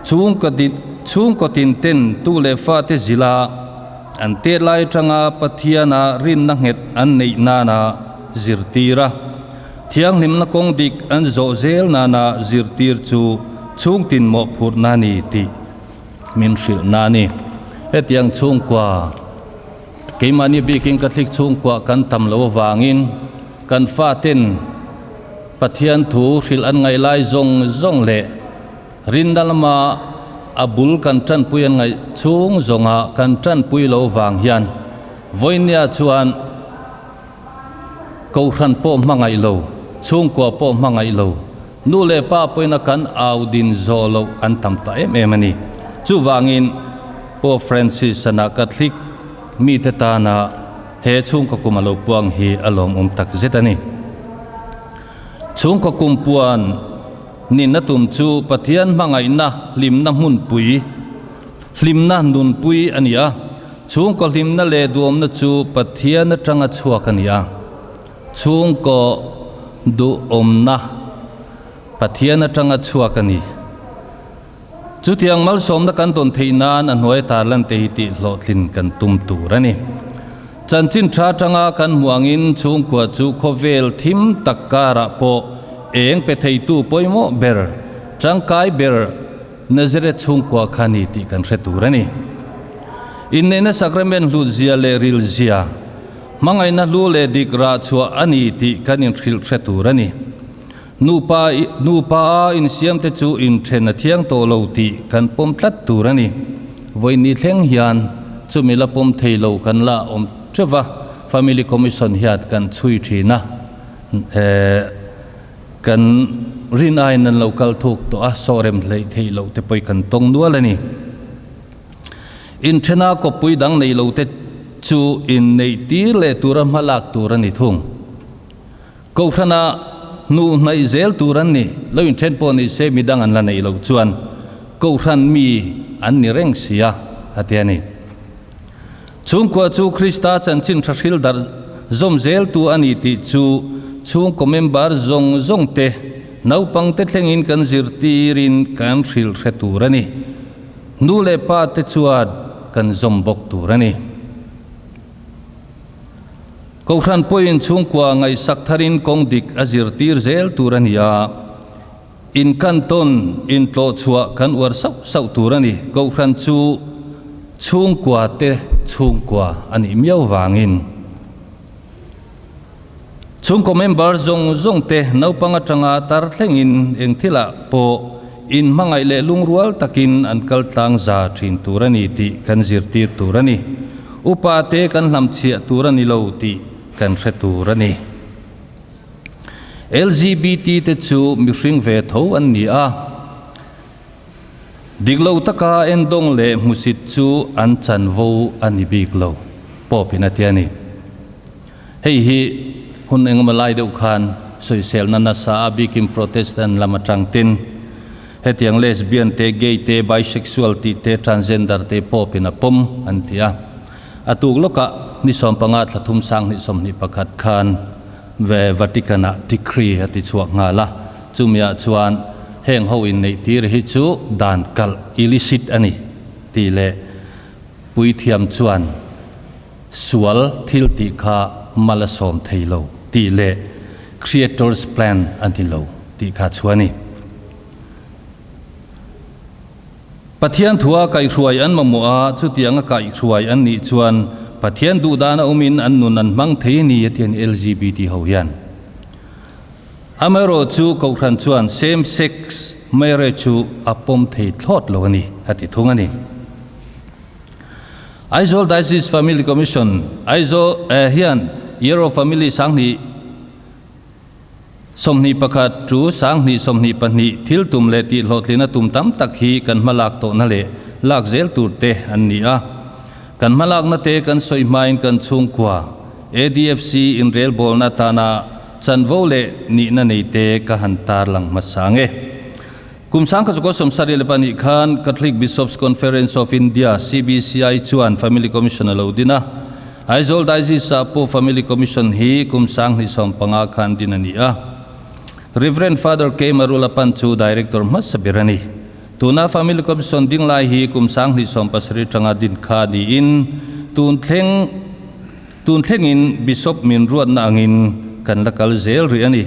Chhungkaw tin ten tu leh fate zila an tet lai atanga Pathiana rinna nghet an neih nana zirtir a, thianghlimna kawng dik an zawh zel nana zirtir chu chhungtin mawhphurhna a ni tih min hrilhna a ni. Hetiang chhungkua keimahni bikin Catholic chhungkua kan tam lo avangin kan faten Pathian thu hrilh an ngaih lai zawng zawng leh rinna lama a bul kan tanpui an ngaih chhung zawnga kan tanpui lo vang hian vawinia chuan Kohhran pawh hmangaih lo, chhungkua pawh hmangaih lo, nu leh pa pawhin a kan au din zawh loh an tam ta em em a ni. Chuvangin Pope Francis-a na Catholic. mite tana he chhungkaw kum a lo puang hi a lawmawm tak zet a ni. Chhungkaw kum puan nihna tum chu Pathian hmangaihna hlimna hmunpui, hlimna nunpui a ni a. Chhungkaw hlimna leh duhawmna chu Pathian atanga chhuak a ni a. Chhungkaw duhawmna Pathian atanga chhuak a ni. Chutiang malsawmna kan dawn theih nan a hnuai tarlan te hi tih hlawhtlin kan tum tur a ni. Chanchin tha atanga kan hmuh angin chhungkua chu khawvel thim tak karah pawh eng pe theitu pawimawh ber, tangkai ber Nazareth chhungkua kha ni tih kan hre tur a ni. Inneihna sacrament hlut zia leh ril zia, hmangaihna hlu leh dik rah chhuah a ni tih kan inhrilh hre tur a ni. Nupa nupa a insiam te chu inthen a thiang tawh lo tih kan pawm tlat tur a ni. Vawiin thleng hian chumi la pawm thei lo kan la awm teuh va, Family Commission hian kan chhui thin a, kan rin aiin an lo kal thuk tawh a, sawhrem hleih theih loh te pawh kan tawng nual a ni. Inthena kawppui dang nei lo te chu inneih tir leh tura hmalak tur a ni thung. Kohhrana hnuh hnaih zel tur an ni. Lo inthen pawh ni se midang an la neih loh chuan Kohhran mi an ni reng si a, a ti a ni. Chhungkua chu Krista chanchin tha hril darh zawm zeltu a ni tih chu chhungkaw member zawng zawng te, naupang te thlengin kan zirtirin kan hrilh hre tur a ni. Nu leh pa te chuan kan zawm bawk tur a ni. Kohhran pawhin chhungkua ngaihsak tharin kawng dik a zirtir zel tur a ni a, inkantawn, intlawhchhuah kan uar sauh sauh tur a ni. Kohhran chu chhungkua te chhungkua a nih miau vangin chhungkaw member zawng zawng te naupang atanga tar thlengin eng thilah pawh inhmangaih leh lungrual takin an kal tlang za thin tur a ni tih kan zirtir tur a ni. Upa te kan hlamchhiah tur a ni lo tih kan hre tur a ni. LGBT te chu mihring ve tho an ni a, dik lo taka endawng leh hmusit chu an chanvo a ni bik lo, Pope in a ti a ni. Hei hi hun engemaw lai deuh khan sawiselna nasa a bikin Protestant lam atang tin hetiang lesbian te, gay te, bisexual tih te, transgender te Pope in a pawm an ti a. A tuk lawkah ni 15 thla thum 20 21 khan Vatican ah decree a ti chhuak nghal a, chumiah chuan heng ho inneih tir hi chu dan kalh, illicit, a ni tih leh puithiam chuan Sual thil tih kha mal a sawm thei lo tih leh Creator's plan a ni lo tih kha chu a ni. Pathian thua kaihhruai an mamawh a, chutianga kaihhruai an nih chuan Pathian duhdan a awmin an nun an hmang thei a ni a ti a ni LGBT ho hian. Amaherawh chu Kohhran chuan same sex marriage chu a pawm thei thlawt lo a ni a ti thung a ni. Aizawl Diocese Family Commission, Aizawl, hian Year of Family 2021 to 2022 thil tum leh tihhlawhtlina tum tam tak hi kan hmalak tawhna leh lak zel tur te an ni a. Kan hmalakna te kan sawi hmain kan chhungkua ADFC inrelbawlna atana chanvo leh nihna nei te ka han tarlang hmasa ang e. Kum 1972 khan Catholic Bishops Conference of India, CBCI, chuan Family Commission a lo din a. Aizawl Diocese ah pawh Family Commission hi kum 2015 khan din a ni a. Rev. Father K. Marula Pan chu Director hmasa ber a ni. Tuna Family Commission ding lai hi kum 2017 tanga din kha niin tun thleng Tun thlengin Bishop min ruatna angin kan la kal zel rih a ni.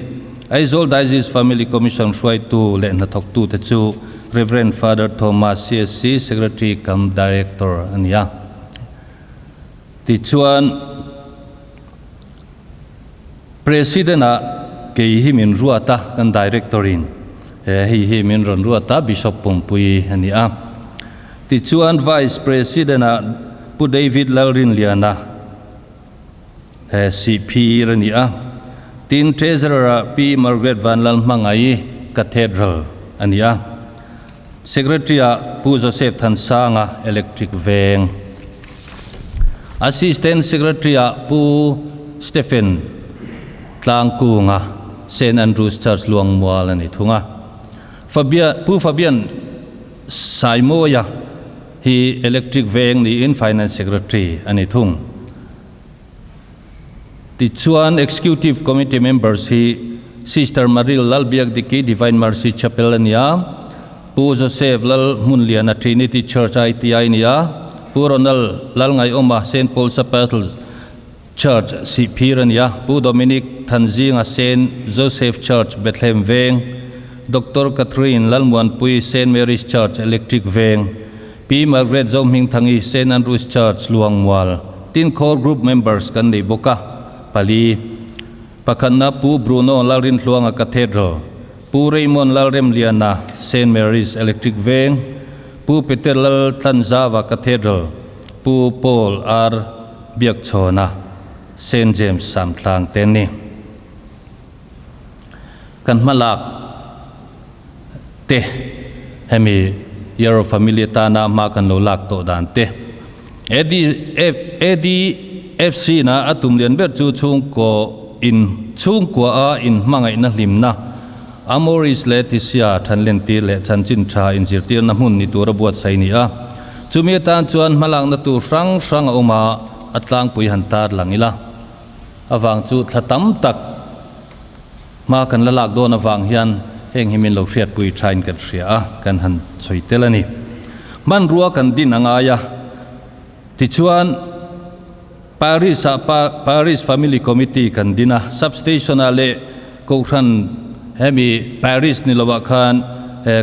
Aizawl Diocese Family Commission hruaitu leh hnathawktute chu Rev. Father Thomas CSC, Secretary cum Director a ni a. Tichuan, President-ah kei hi min ruat a, kan Director-in hei hi min rawn ruat a, Bishop pumpui a ni a. Tichuan Vice President-ah Pu David Lalrinliana he sihphir a ni a, tin Treasurer-ah Pi Margaret Vanlalhmangaii Cathedral a ni a, Secretary-ah Pu Joseph Thansanga Electric Veng. Assistant Secretary ah Pu Stephen Tlangkunga, Saint Andrew's Church Luangmual a ni thung a. Fabian, Pu Fabian Saimawia hi Electric Veng niin Finance Secretary a ni thung. Tichuan Executive Committee members hi Sister Maril Lalbiakdiki, Divine Mercy Chapel a ni a, Pu Joseph Lalhmunliana, Trinity Church ITI a ni a, Pu Ronald Lalngaiawma, Saint Paul's Apostle Church, Sihphir a ni a, Pu Dominic Thanzinga, Saint Joseph Church, Bethlehem Veng, Doctor Catherine Lalmuanpui, Saint Mary's Church, Electric Veng, Pi Margaret Zohmingthangi, Saint Andrew's Church, Luangmual, tin Core Group members kan nei bawk a, pali. Pakhatna Pu Bruno Lalrinhluanga Cathedral, Pu Raymond Lalremliana, Saint Mary's Electric Veng, Pu Peter Laltlanzava Cathedral, Pu Paul R Biakchhawna, Saint James Samtlang te ni. Kan hmalak te hemi Year of Family atana hma kan lo lak tawh dan te. AD ADFC na a tum lian ber chu chhungkaw in chhungkua a in hmangaihna hlimna Amoris Laetitia thanlentir leh chanchin tha inzirtirna hmun ni tura buatsaih ni a. Chumi atan chuan hmalakna tur hrang hrang a awm a, a tlangpui han tar lang ila. Avang chu thla tam tak Hma kan la lak dawn avang hian heng hi min lo hriatpui thain kan hria a, kan han chhui tel a ni. Hmanrua kan din a ngai a, tichuan Paris-ah Paris Family Committee kan din a, Substation-ah leh Kohhran hemi Paris ni lovah khan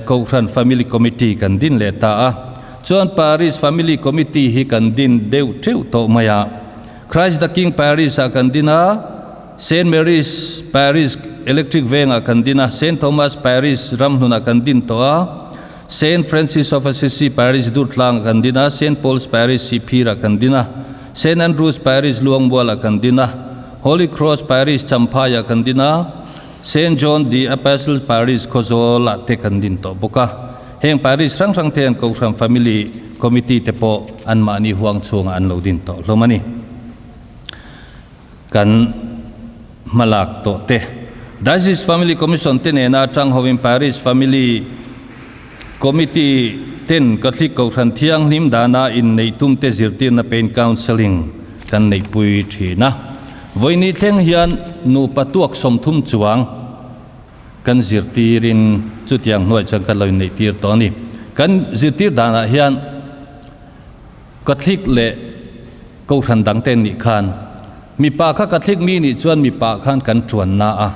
Kohhran Family Committee kan din leh ta a, chuan Paris Family Committee hi kan din deuh teuh tawh mai a, Christ the King Paris-ah kan din a, Saint Mary's Parish Electric Vengah kan din a, Saint Thomas Parish Ramhlunah kan din tawh a, Saint Francis of Assisi Parish Durtlangah kan din a, Saint Paul's Parish Sihphirah kan din a, Saint Andrew's Parish Luangmualah kan din a, Holy Cross Parish Champhaiah kan din a, Saint John the Apostle Parish Khawzawlah te kan din tawh bawk a. Heng parish hrang hrang te an Kohhran Family Committee te pawh anmahni huang chhungah an lo din tawh hlawm a ni. Kan hmalak tawh te. Diocese Family Commission te nena tang hovin Parish Family Committee ten Catholic Kohhran Thianghlim dana inneih tum te zirtirna pein counselling kan neihpui thin a. Vawiini thleng hian nupa tuak 30 chuang kan zirtirin chutiang hnuai chuan kan lo inneihtir tawh a ni. Kan zirtir danah hian Catholic leh Kohhran dangte an nih khan mipa kha Catholic mi nih chuan mipa khan kan tuanna a.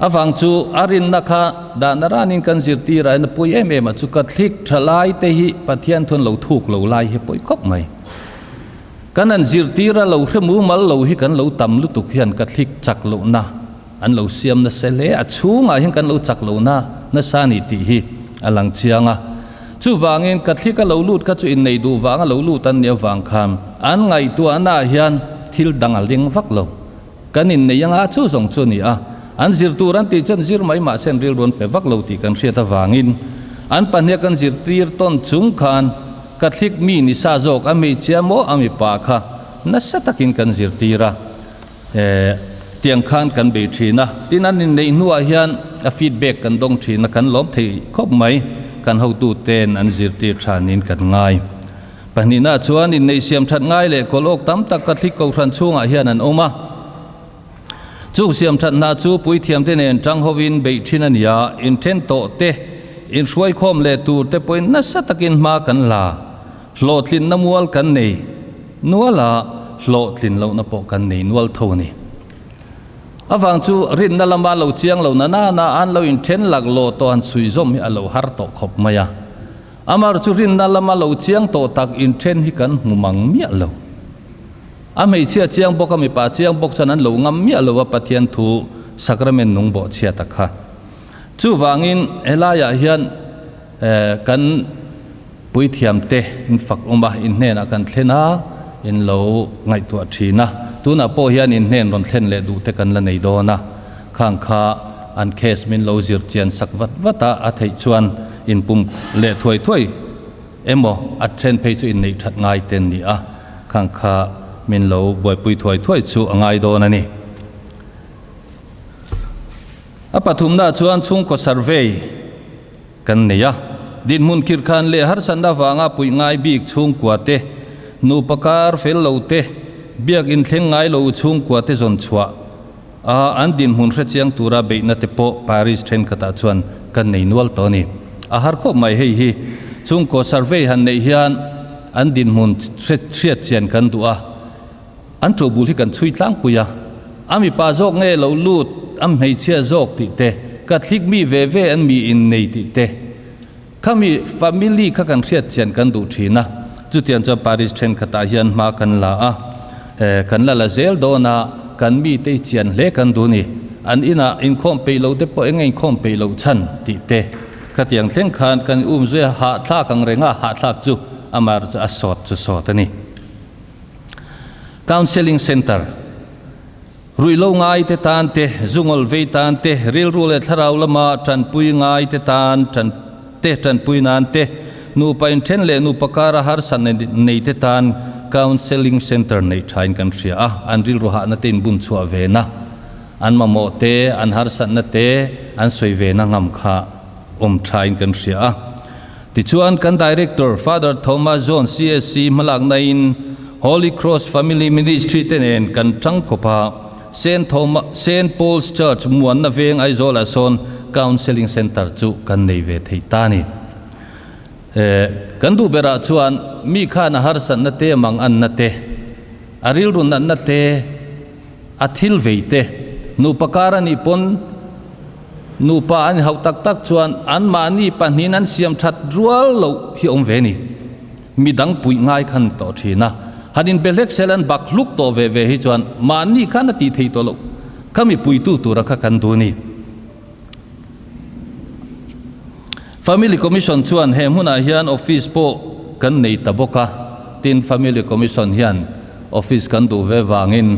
Avang chu a rinna kha dahna ranin kan zirtir a, en a pui em em a chu Catholic thalai te hi Pathian thun lo thuk lo lai hi pawi khawp mai. Kan han zirtir a lo hre mumal lo hi kan lo tam lutuk hian Catholic chak lohna an lo siam nasa hle a, chhungah hian kan lo chak lohna nasa a ni tih hi a lang chiang a. Chuvangin Catholic a lo lut kha chu innei duh vanga lo lut an nih avang khan an ngaihtuahnaah hian thil dang a ling vak lo. Kan innei anga chu zawng chu a ni a, an zir tur an tih chuan zir mai mahse an rilru an pe vak lo tih kan hriat avangin an pahniha kan zirtir tawn chung khan Catholic mi ni sa zawk a hmeichhia maw a mipa kha nasa takin kan zirtir a. Tiang khan kan bei thin a, tin an inneih hnuah hian a feedback kan dawng thin a, kan lawm thei khawp mai, kan hotuten an zirtir thanin kan ngai. Pahnihna chuan inneih siam that ngai leh kawl awk tam tak Catholic Kohhran chhungah hian an awm a, chung siam that hna chu puithiamte nen tang hovin beih thin a ni a, inthen tawh te, inhruaikhawm leh tur te pawhin nasa takin hma kan la. Hlawhtlinna mual kan nei nual a, hlawhtlin lohna pawh kan nei nual tho a ni. Avang chu rinna lama lo chiang lo na nana an lo inthen lak lawh tawh han suih zawm hi a lo har tawh khawp mai a. Amar chu rinna lama lo chiang tawh tak inthen hi kan hmu mang miah lo. A hmeichhia chiang bawk a mipa chiang bawk chuan an lo ngam miah lo a Pathian thu sacrament nung bawh chhia tak kha. Chuvangin helaiah hian kan Puithiamte in fak awm a, in hnenah kan thlen a, in lo ngaihtuah thin a. Tunah pawh hian in hnen rawn thlen leh duhte kan la nei dawn a, khang kha an case min lo zir chian sak vat vat a, a theih chuan in pum leh thuai thuai emaw a then phei chu in neih that ngai te an ni a. Khang kha min lo buaipui thuai thuai chu a ngai dawn a ni. A pathumna chuan chhungkaw survey kan nei a. Dinhmun khirkhan leh harsatna vanga puih ngai bik chhungkua te, nupa kar fel lo te, biak inthleng ngai lo chhungkua te zawn chhuah a an dinhmun hrechiang tura beihna te pawh Parish thenkhatah chuan kan nei nual tawh a ni. A har khawp mai hei hi chhungkaw survey han neih hian an dinhmun hriat chian kan duh a, an ṭobul hi kan chhui tlangpui a, a mipa zawk nge lo lut, a hmeichhia zawk tih te, ka thlik mi ve ve an mi in nei tih te, khami family kha kan hriat chian kan duh ṭhin a, chutiang chuan Parish thenkhatah hian hma kan la a, kan la la zel dawn a, kan mite i chian hle kan duh ni, an inah inkhawm peih lo te pawh eng nge inkhawm peih loh chhan tih te, khatiang thleng khan kan umzui a, hahthlak ang reng a, hahthlak chu amah erawh chu a sawt chu sawt a ni. Counselling Centre, Ruihlo ngai te tan te, zungawl vei tan te, rilru leh thlarau lama tanpui ngai te tan tan te tanpui nan te, nupa inthen leh nupa kara harsatna nei te tan Counselling Centre neih thain kan hria a, an rilru hahna te inbun chhuah ve na, an mamawh te, an harsatna te an sawi ve na ngam kha awm thain kan hria a. Tichuan, kan Director, Father Thomas John CSC hmalaknain Holy Cross Family Ministry te nen kan tang kawp a, Saint Thomas, Saint Paul's Church Muanna Veng Aizawlah sawn Counselling Centre chu kan nei ve thei ta a ni. Kan duh berah chuan mi khan a harsatna te, manganna te, a rilru natna te, A thil vei te, nupa kar a nih pawn nupa an hauh tak tak chuan anmahni pahnihin an siam that rual loh hi awm ve ni. Mi dang puih ngai khan tawh thin a, han inbe hlek sel an bak hluk tawh ve ve hi chuan mahni khan a tih theih tawh loh kha mi puitu tura kha kan duh ni. Family Commission chuan he hmunah hian office pawh kan nei ta bawk a, tin Family Commission hian office kan duh ve vangin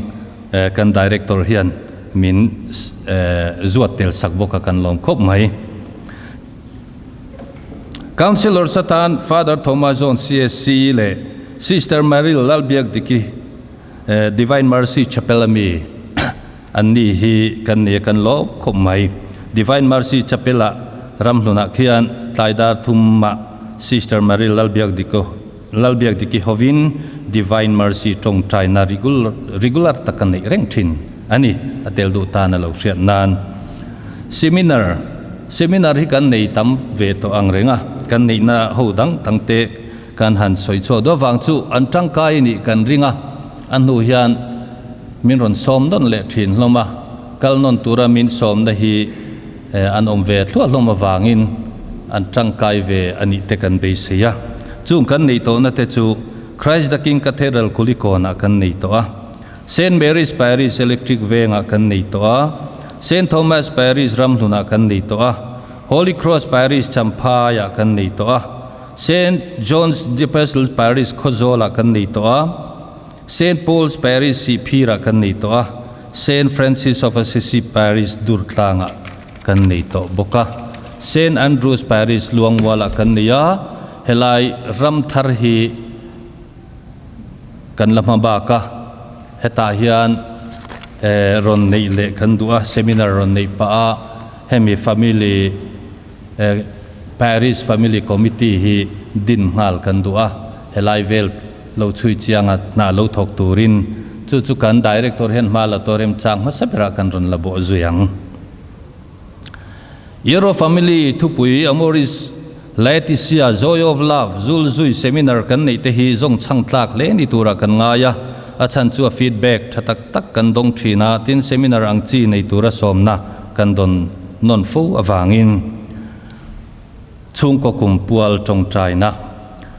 kan Director hian min zuat tel sak bawk a, kan lawm khawp mai. Councillors atan Father Thomas John CSC leh Sister Maryl Lalbiakdiki Divine Mercy Chapel ami An ni hi kan nei a kan lawp khawp mai. Divine Mercy Chapel ah ramhlunah khian tlaidar thumah Sister Marie Lalbiakdiko Lalbiakdiki hovin Divine Mercy tawngtaina regular taka neih reng thin a ni. A tel duh tan a lo hriat nan. Seminar Seminar hi kan nei tam ve tawh ang reng a, kan neihna ho dang dang te kan han sawi chhuak duh avang chu an tangkai a nih kan ring a, a hnu hian Min rawn sawm nawn leh thin hlawm a, kal nawn tura min sawmna hi an awm ve thluah hlawm avangin an tangkai ve a nih te kan beisei a. Chung kan nei tawhna te chu Christ the King Cathedral Kulikawnah kan nei tawh a, Saint Mary's Parish Electric Vengah kan nei tawh a, Saint Thomas Parish Ramhlunah kan nei tawh a, Holy Cross Parish Champhaiah kan nei tawh a, Saint John's the Apostle Parish Khawzawlah kan nei tawh a, Saint Paul's Parish Sihphirah kan nei tawh a, Saint Francis of Assisi Parish Durtlangah kan nei tawh bawk a, Saint Andrew's Parish Luangmualah kan nei a, helai ram thar hi kan la hma bak a, hetah hian rawn neih leh kan duh a, seminar rawn neih pah a, hemi family Parish Family Committee hi din nghal kan duh a, helai vel Lo chhui chianga hna lo thawk turin chu chu kan Director hian hma la tawh remchang hmasa berah kan rawn la bawh zui ang. Euro Family thupui Amoris Laetitia Joy of Love Zul Zui Seminar kan neih te hi zawng chhang tlak hle ni turah kan ngai a, a chhan chu a feedback tha tak tak kan dawng thin a, tin seminar ang chi nei tura sawmna kan dawn nawn fo avangin. Chhungkaw kum pual tawngtaina.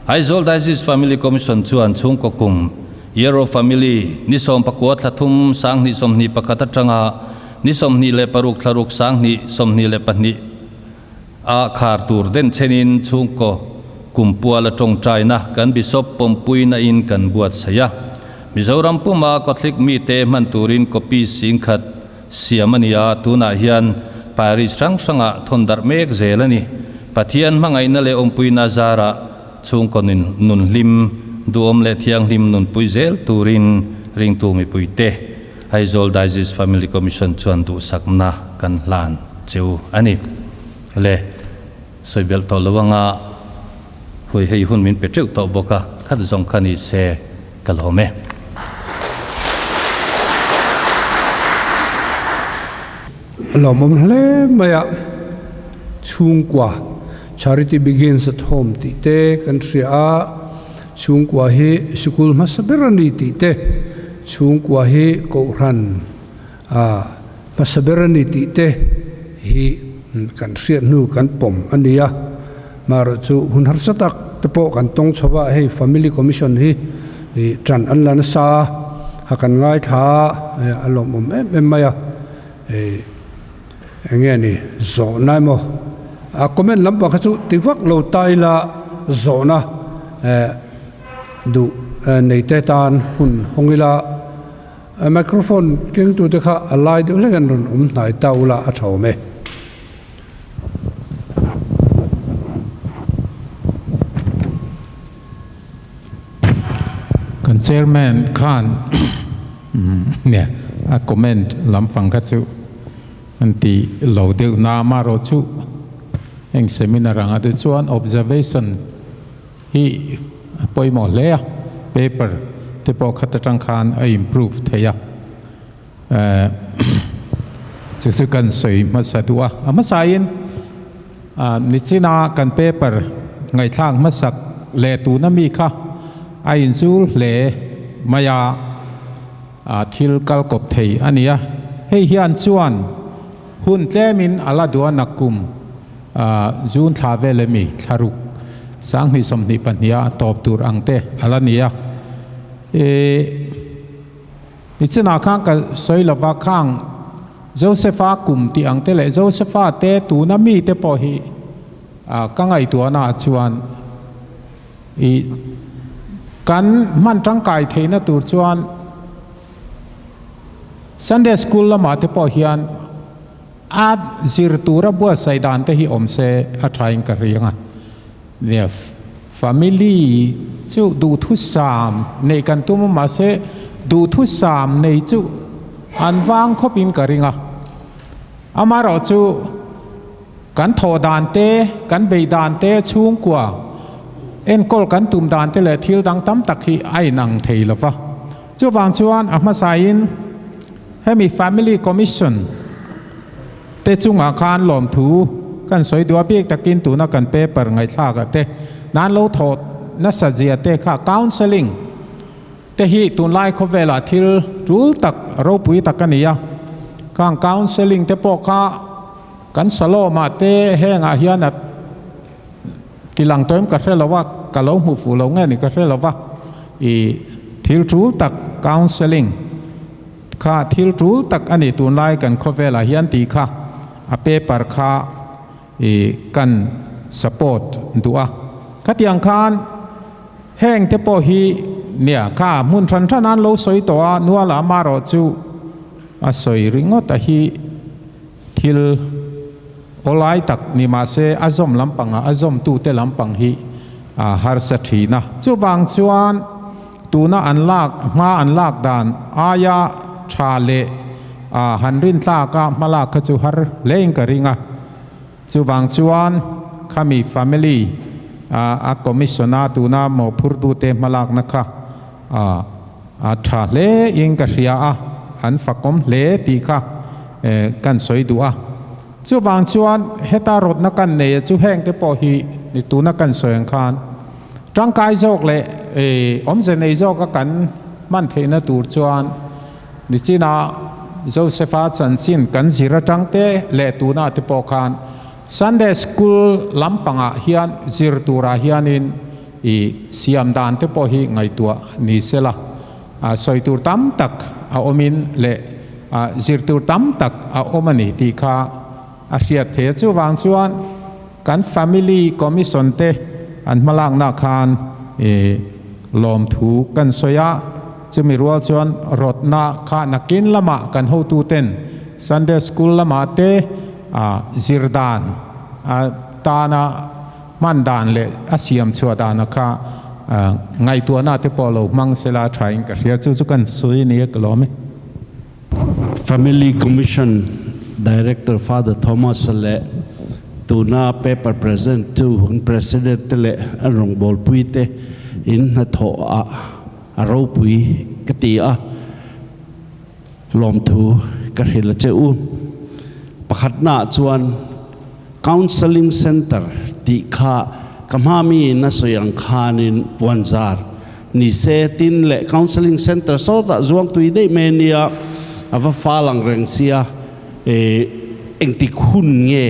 Aizawl Diocese Family Commission chuan chhungkaw kum, Year of Family, ni 14 thla thum 2021 atanga ni 26 thla ruk 2022 a khar tur den chenin chhungkaw kum puala tawngtaina kan Bishop pawmpuina in kan buatsaih a. Mizoram puma Catholic mite hman turin copy 10,000 Siam a ni a, tunah hian Parish hrang hrangah thawn darh mek zel a ni. Pathian hmangaihna leh awmpuina zarah chhungkaw nun hlim duhawm leh thianghlim nunpui zel turin ringtu mipuite Aizawl Diocese Family Commission chuan duhsakna kan hlan cheu a ni. Le sawi belh tawh lo anga hui hei hun min pe teuh tawh bawk a, khat zawng kha ni se ka lawm e. A lawmawm hle mai a, chhungkua Charity Begins at Home tih te kan hria a, chhungkua hi sikul hmasa ber a ni tih te, chhungkua hi kohhran hmasa ber a ni tih te hi kan hriat hnu kan pawm a ni a. Marawh chu hun harsa tak te pawh kan tawng chho a, hei Family Commission hi ṭan an la nasa a, ha kan ngaithla a, a lawmawm em em mai a. Eng nge ni zawhna emaw a comment lampang kha chu ti vak lo ta ila zawhna duh nei te tan hun hawng ila microphone kengtu te kha a lai deuh hlek an rawn awm hnai ta ula a tha awm e. Kan chairman khan nia a comment lampang kha chu an ti lo deuh na amarawh chu heng seminar anga te chuan observation hi a pawimawh hle a, paper te pawh khat atang khan a improve thei a, chu chu kan sawi hmasa duh a, a hmasain Nichina kan paper ngaihthlak hmasak leh tuna mi kha a inzul hle mai a, thil kal kawp thei a ni a. Hei hian chuan hun tlemin a la duh a nakkum June thla vel emi thlaruk 2022 a tawp tur ang te a la ni a. Nichinah khan ka sawi lova khang Josepha kum tih ang te leh Josepha te tuna mi te pawh hi ka ngaihtuahna ah chuan i kan hman tangkai theihna tur chuan Sunday School lamah te pawh hian a zir tura buatsaih dan te hi awm se a thain ka hriang a. Nia, family chu duhthusam neih kan tum a, mahse duhthusam nei chu an vang khawpin ka ring a. Amaherawh chu kan thawh dan te, kan beih dan te, chhungkua enkawl kan tum dan te leh thil dang tam tak hi a inang thei lo va. Chuvang chuan a hmasain hemi Family Commission te chungah khan lawmthu kan sawi duh a, bik takin tuna kan paper ngaihthlak ah te nan lo thawh nasa zia te kha counselling te hi tunlai khawvelah thil tul tak ropui tak a ni a, khang counselling te pawh kha kan salawmah te hengah hian a tilang tawh em ka hre lo a, ka lo hmuh fuh lo nge ni ka hre lo va, ih thil tul tak counselling. Kha thil tul tak a ni tunlai kan khawvelah hian tih kha a paper kha i kan support duh a. Khatiang khan heng te pawh hi nia kha hmun hran hran an lo sawi tawh a, Nuala amarawh chu a sawi ringawt a hi thil awlai tak ni mahse a zawm lampangah a zawmtute lampang hi a harsa thin a. Chuvang chuan Tuna an lak hma an lak dan aia tha leh han rin tlaka hma lak kha chu har hlein ka ring a. Chuvang chuan khami family a commission a tuna mawhphurtute hma lakna kha a tha hlein ka hria a, an fakawm hle tih kha kan sawi duh a. Chuvang chuan heta rawtna kan nei a chu hengte pawh hi ni tuna kan sawi ang khan Tangkai zawk leh awmze nei zawka kan hman theihna tur chuan nichina Josepha chanchin kan zir atang te leh tunah te pawh khan Sunday School lampangah hian zir turah hianin i siam dan te pawh hi ngaihtuah ni sela sawi tur tam tak a awmin leh zir tur tam tak a awm a ni tih kha a hriat thei a. Chuvang chuan Kan Family Commission te an hmalakna khan lawmthu kan sawi a, chumi rual chuan rawtna kha nakin lamah kan hotuten Sunday School lamah te zir dan tana hman dan leh a siam chhuah dana kha Ngaihtuahna te pawh lo hmang sela thain ka hria chu chu kan sawi a ni a ka lawm e. Family Commission Director Father Thomas leh tuna paper present tu kan President te leh an rawngbawlpui te in hnathawh ah a ropui ka ti a, lawmthu ka hrilh a che u. Pakhatnaah chuan Counselling Centre tih kha ka hma miin a sawi ang khanin puanzar ni se tin leh Counselling Centre sawtah zuangtui daih mai a nia, a va fal ang reng sia, engtik hun nge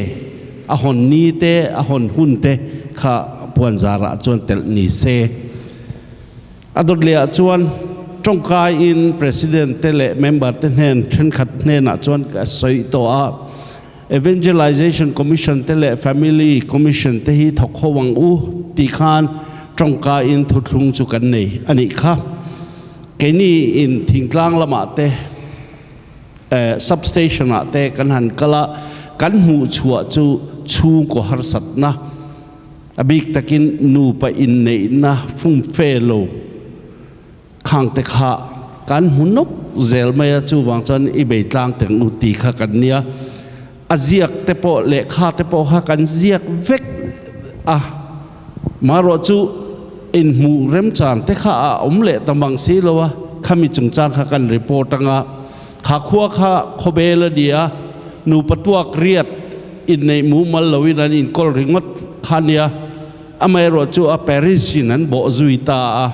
a hawn ni te a hawn hun te kha puanzarah chuan telh ni se. A dawt lehah chuan tawngkaiin President te leh member te hnen thenkhat hnenah chuan ka sawi tawh a, Evangelization Commission te leh Family Commission te hi thawk ho ang u tih khan tawngkaiin thuthlung chu kan nei a nih kha. Keini in thingtlang lamah te Substation ah te kan han kal a, kan hmuh chhuah chu chhungkaw harsatna, A bik takin nupa inneihna fumfe lo khang te kha kan hmu nawk zel mai a, chuvang chuan i bei tlang teng u ti kha kan nia. A ziak te pawh lehkha te pawh kha kan ziak vek a, marawh chu inhmuh remchang te kha a awm leh ta mang si lo a, khami chungchang kha kan report anga kha khua kha khawbel a ni a, nupa tuak riat inneih mumal loin an inkawl ringawt kha nia, amaherawh chu a parish in an bawh zui ta a,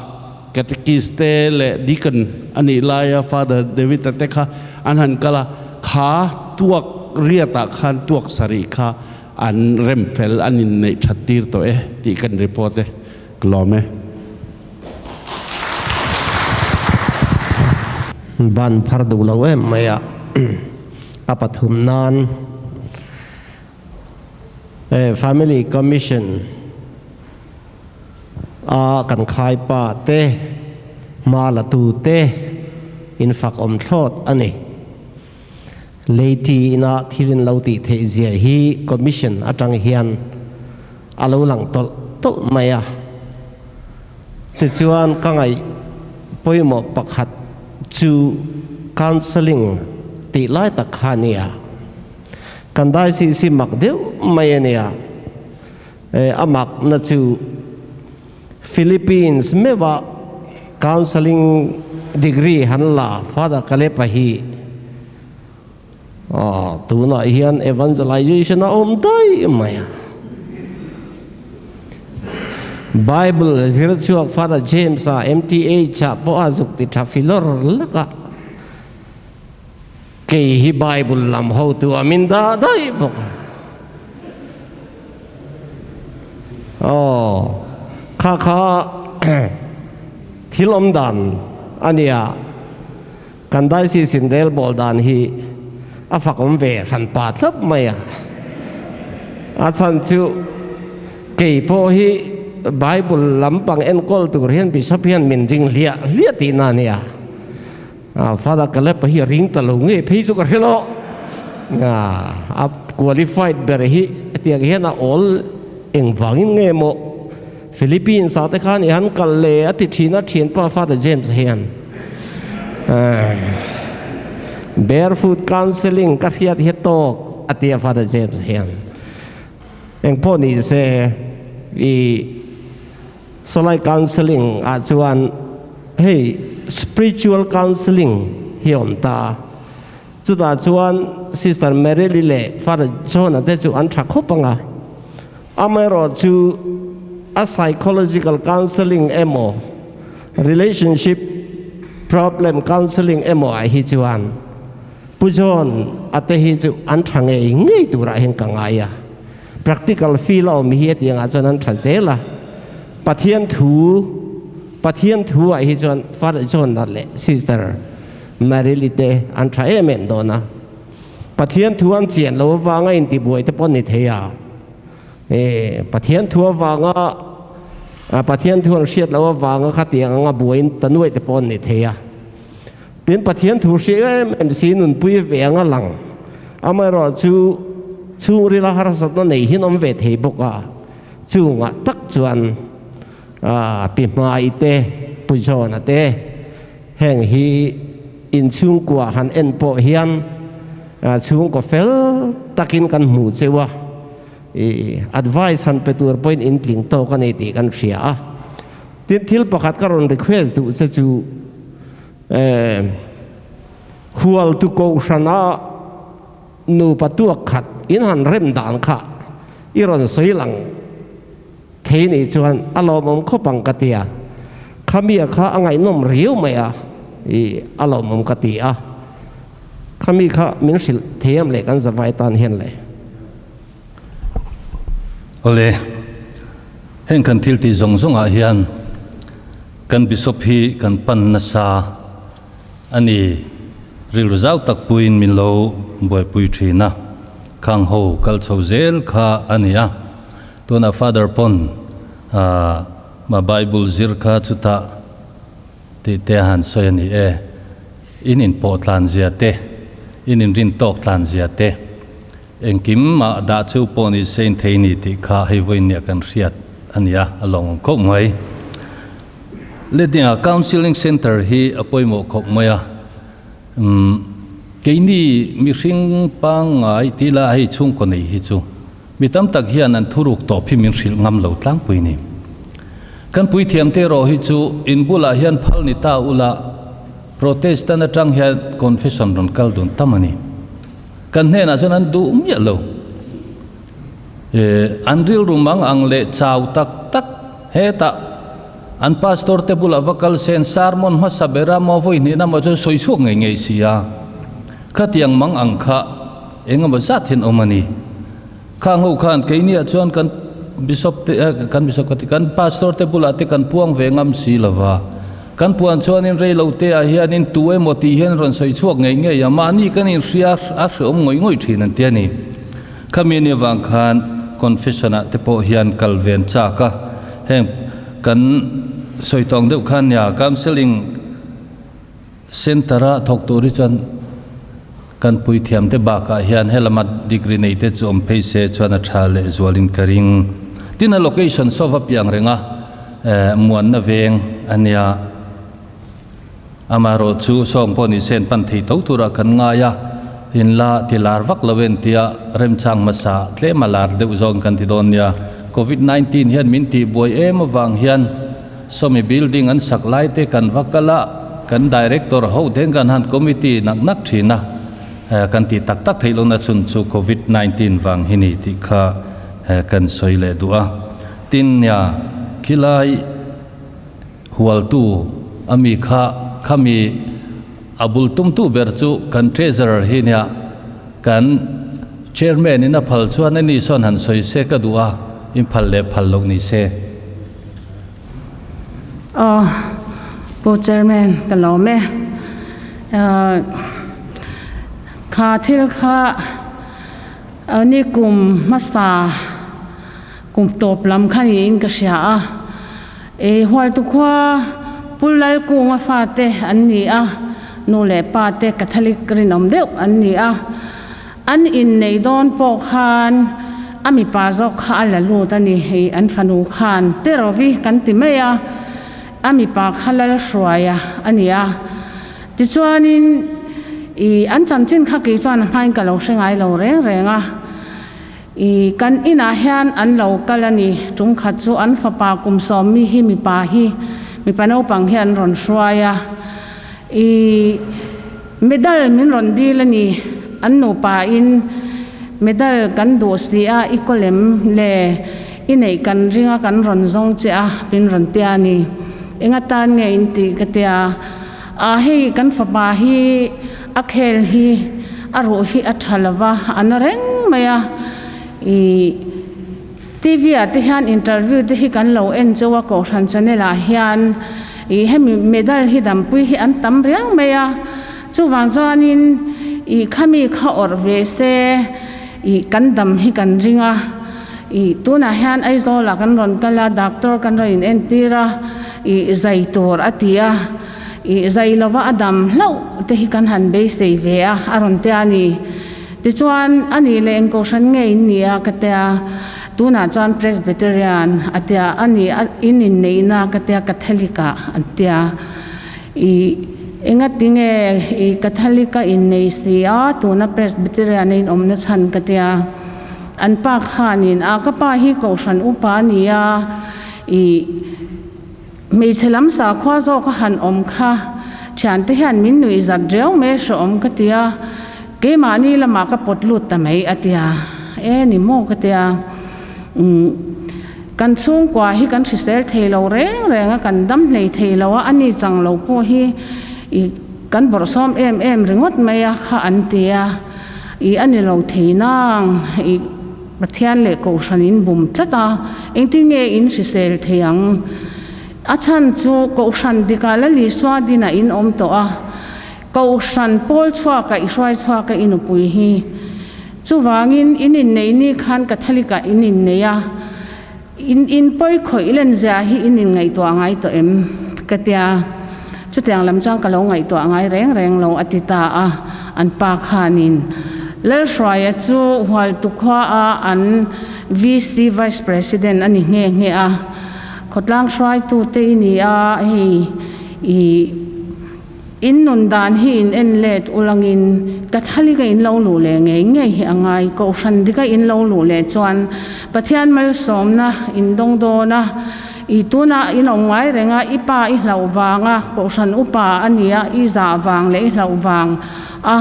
catechist te leh deacon a nih laia Father David a te kha an han kal a, kha tuak riatah khan tuak sarih kha an rem fel an inneih that tir tawh e tih kan report e, ka lawm e. Ban phar duh lo em mai a, a pathum nan Family Commission a kan khai pa te, hma la tu te in fak awm thlawt a ni. Leiti ina thil in lo tih theih zia hi Commission atang hian a lo lang tawlh tawlh mai a. Tichuan ka ngaih pawimawh pakhat chu counselling tih lai tak kha a nia. Kan diocese hi mak deuh mai a nia. A makna chu Philippines meuha counselling degree han la Father Kalepa hi Aw, tunah hian evangelization a awm daih mai a. Bible zir chhuak Father James-a MTH-ah pawh a zuk ti tha filawr lak a. Kei hi Bible lam hotu a min dah daih bawk a. Aw, kha kha thil awm dan a nia. Kan Diocese in rel bawl dan hi a fak awm ve hran pa tlat mai a. A chhan chu kei pawh hi Bible lampang enkawl tur hian Bishop hian min ring hliah hliah tihna a nia. Father Caleb-a hi a ring ta lo ngei phei chu ka hre lo. A qualified ber hi hetiang hian a awl engvangin nge maw Philippines ah te khan i han kal le a ti thin a thianpa Father James hian Barefoot counselling ka hriat hi tawk a ti a Father James hian engpawh ni se i sawlai counselling ah chuan hei spiritual counselling hi a awm ta chutah chuan Sister Maryli leh Father John a te chu an tha khawp ang a. Amaherawhchu a psychological counselling emaw relationship problem counselling emaw ah hi chuan Pu John a te hi chu an tha ngei ngei turah hian ka ngai a. Practical feel a awm hi hetiangah chuan an tha zel a. Pathian thu Pathian thu ah hi chuan Father John a leh Sister Maryli te an tha em em dawn a. Pathian thu an chian lo avanga intibuai te pawh ni thei a. E, Pathian thu avanga Pathian thu an hriat lo avanga khatiang anga buaiin ta nuaih te pawh an ni thei a. Tin, Pathian thu hria em em si nunpui ve anga lang. Amaherawh chu chhungrila harsatna nei hian awm ve thei bawk a. Chungah tak chuan. Pi Hmai te, Pu John-a te, heng hi inchhungkua han en pawh hian chhungkaw fel takin kan hmuh cheu a, i advice han pe tur pawhin in tling tawk a ni tih kan hria a. Tin, thil pakhat ka rawn request duh che chu hualtu kohhrana nupa tuak khat in han rem dan kha i rawn sawi lang thei nih chuan a lawmawm khawp ang ka ti a, khami a kha a ngaihnawm riau mai a, i a lawmawm ka ti a, khami kha min hrilh thei em le kan zavai tan hian le. Awle, heng kan thil tih zawng zawng ah hian kan Bishop hi kan pan nasa a ni, rilru zau tak puiin min lo buaipui thin a, khang ho kal chho zel kha a ni a. Tuna Father pawn ma Bible zir kha chutah tih te a han sawi a ni e. In inpawh tlan zia te, in inrin tawk tlan zia te, engkim mah dah chu pawh ni se in thei ni tih kha hei vawiin nia kan hriat a nia, a lawmawm khawp mai. Letninga Counselling Centre hi a pawimawh khawp mai a, umm keini mihring pangngai tih lah hei chhungkaw nei hi chu Mi tam tak hian an thuruk tawp hi min hrilh ngam lo tlangpui ni. Kan puithiamte erawh hi chu in bulah hian phal ni ta ula Protestant atang hian confession rawn kal dun tam a ni. Kan hnenah chuan an duh miah lo. E, an rilru mang ang leh chau tak tak hetah an pastor te bulah va kal sen sermon hmasa bera maw vawi hnihna maw chuan sawi chhuak ngei ngei si a. Khatiang mang ang kha Engemaw zat hian awm a ni. Khang ho khan keiniah chuan kan Bishop te kan Bishop ka ti kan Pastor te bulah te kan puang ve ngam si lova. Kan puan chuanin rei lo te ah hianin tu emaw tih hian rawn sawi chhuak ngei ngei a, mahni kan inhria a hreawm ngawih ngawih thin an ti a ni. Khami ni avang khan confession ah te pawh hian kal ven chak a, heng kan sawi tawng deuh khan nia counselling Centre a thawk tur hi chuan kan puithiam te bakah hian helama degree nei te chu awm phei se chuan a tha leh zualin ka ring. Tin a location saw va piang reng a, muanna veng a nia. Amaherawh chu sawng pawh ni se an pan thei tho turah kan ngai a, in la ti lar vak lo en tia remchang hmasa tlem a lar deuh zawng kan ti dawn nia. Covid 19 hian min tihbuai em avang hian Sawmi building an sak lai te kan va kal a, kan director ho te kan han committee nak nak thin a, kan tih tak tak theih lohna chhun chu covid 19 vang hi ni tih kha kan sawi leh duh a. Tin nia khilai hualtu ami kha khami a bul tumtu ber chu kan treasurer hi nia kan chairman in a phal chuan ani sawn han sawi se ka duh a, in phal leh phal loh ni se. Aw, Pu Chairman, ka lawm e. Kha thil kha ni kum hmasa kum tawp lam kha niin ka hria a. Ei Hualtu khua Pu Lalkunga fate an ni a, nu leh pa te Catholic rinawm deuh an ni a. An inneih dawn pawh khan a mipa zawk kha a la lut a ni. Hei an fanu khan Terovi kan ti mai a, a mipa kha Lalhruaia a ni a. Tichuanin i an chanchin kha kei chuan a hmain ka lo hre ngai lo reng reng a. I kan inah hian an lo kal a ni. Tum khat chu an fapa kum sawmmi hi mipa hi mipa naupang hi an rawn hruai a. I medal min rawn dil a ni, an nupa in medal kan duh si a, i kawlem le i neih kan ring a kan rawn zawng che a min rawn tia a ni. Enga tan nge in tih ka tia a, hei kan fapa hi a khel hi a ruh hi a tha lova a na reng mai a, i TV ah te hian interview te hi kan lo en cheu a Kohhran channel ah hian ih hemi medal hi dampui hi an tam riau mai a, chuvang chuanin ih khami kha awrh ve se ih kan dam hi kan ring a, ih tunah hian Aizawl ah kan rawn kal a doctor kan rawn in entir a ih zai tur a ti a, ih zai lova a dam hlauh te hi kan han beisei ve a a rawn tia a ni. Tichuan, a nih leh eng kohhran nge in ni a? ka ti a. Tunah chuan Presbyterian a tia, a ni in inneihna ka tia Catholic ah an tia. I engatinge i Catholic a innei si a, tuna Presbyterian a inawmna chhan ka tia. An pa khanin a ka pa hi Kohhran upa a ni a, i hmeichhe lam sakhua zawk a han awm kha thiante hian min nuih zat riau mai a hrehawm ka tia, keimahni lamah ka pawt lut ta mai a tia. E ni maw ka tia. Umm kan chhungkua hi kan hrisel thei lo reng reng a, kan dam hlei thei lo a, a ni chang lo pawh hi i kan bawrhsawm em em ringawt mai a kha an ti a, i a ni lo thei nang i Pathian leh Kohhran in bum tlat a, engtin nge in hrisel thei ang? A chhan chu Kohhran dikah Lal Isua dinah in awm tawh a, Kohhran pawl chhuaka i hruai chhuaka i nupui hi. Chuvangin in inneih ni khan Catholic-ah in innei a, in in pawi khawih len zia hi in inngaihtuah ngai tawh em? ka tia. Chutiang lam chuan ka lo ngaihtuah ngai reng reng lo a ti ta a, an pa khanin Lalhruaia chu Hualtu khuaah an VC Vice President a ni nghe nghe a, khawtlang hruaitute i ni a, hei i In nun dan hi in en let ulangin Catholic a in lo luh leh ngei ngei hi a ngai. Kohhran dik a in lo luh leh chuan Pathian malsawmna in dawng dawn a, i tunah in awm ngai reng a, i pa i hlauh vang a, Kohhran upa a nia i zah vang leh i hlauh vang a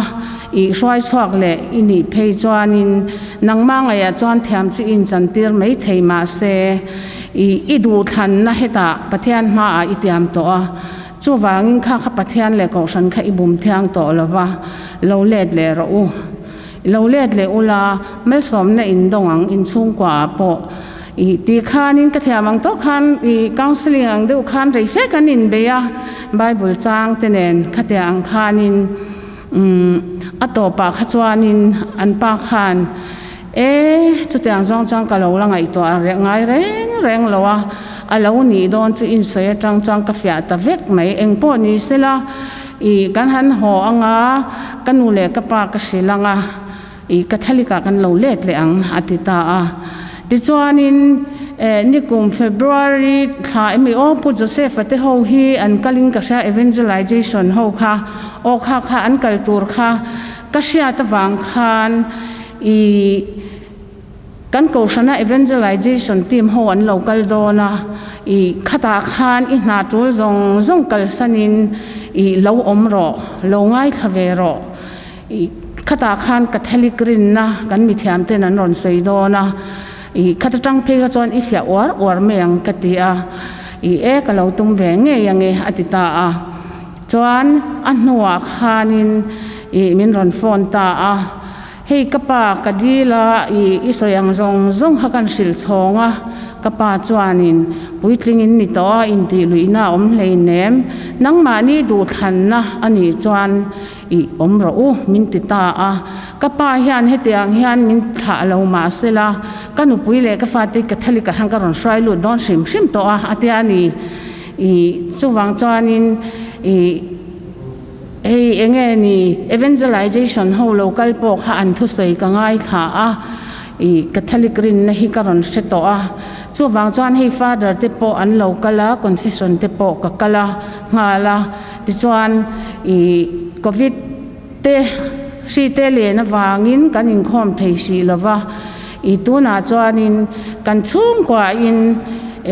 i hruai chhuak leh i nih phei chuanin nangmah ngaihah chuan thiam chu i inchantir mai thei mahse i i duhthlanna hetah Pathian hmaah i tiam tawh a. Chuvangin kha kha Pathian leh Kohhran kha i bum thiang tawh lo va, lo let leh rawh u. I lo let leh ula, malsawmna in dawng ang, in chhungkuaah pawh. I ti khanin ka thiam ang tawh khan i counselling ang deuh khan rei fe kan inbei a, Bible chang te nen khatia ang khanin umm a tawpah kha chuanin an pa khan E, chutiang zawng chuan ka lo la ngaihtuah ngai reng reng lo a, a lo nih dawn chu insawi atang chuan ka fiah ta vek mai. Engpawh ni sela, i kan han haw anga, ka nu leh ka pa ka hrilh anga, i Catholic ah kan lo let leh ang a ti ta a. Tichuanin, e, nikum February thla emi aw Pu Joseph-a te ho hi an kalin ka hria evangelization ho kha, aw kha kha an kal tur kha ka hriat avang khan, I kan Kohhrana Evangelization team ho an lo kal dawn a, i khatah khan i hna tul zawng zawng kalsanin i lo awm rawh, lo ngaithla ve rawh. I khatah khan Catholic rinna kan mithiam ten an rawn sawi dawn a, i khat atang phei kha chuan i fiah uar uar mai ang ka ti a, i e ka lo tum ve ngei ange a ti ta a. Chuan a hnuah khanin i min rawn phone ta a, Hei ka pa ka dil a, i i sawi ang zawng zawng kha kan hrilh chhawng a, ka pa chuanin puitling in ni tawh a, intih luihna a awm hleinem, nangmahni duhthlanna a nih chuan i awm rawh u min ti ta a, ka pa hian hetiang hian min thlah lo mah sela, ka nupui leh ka fate Catholic ah hian ka rawn hruai lut dawn hrim hrim tawh a, a tia a ni. I chuvang chuanin i hei eng nge ni evangelization ho lo kal pawh kha an thusawi ka ngaithla a, i Catholic rinna hi ka rawn hre tawh a, chuvang chuan hei Father te pawh an lo kal a, confession te pawh ka kal a nghal a, tichuan i covid te hri te len avangin kan inkhawm thei hrih lova, i tunah chuanin kan chhungkuahin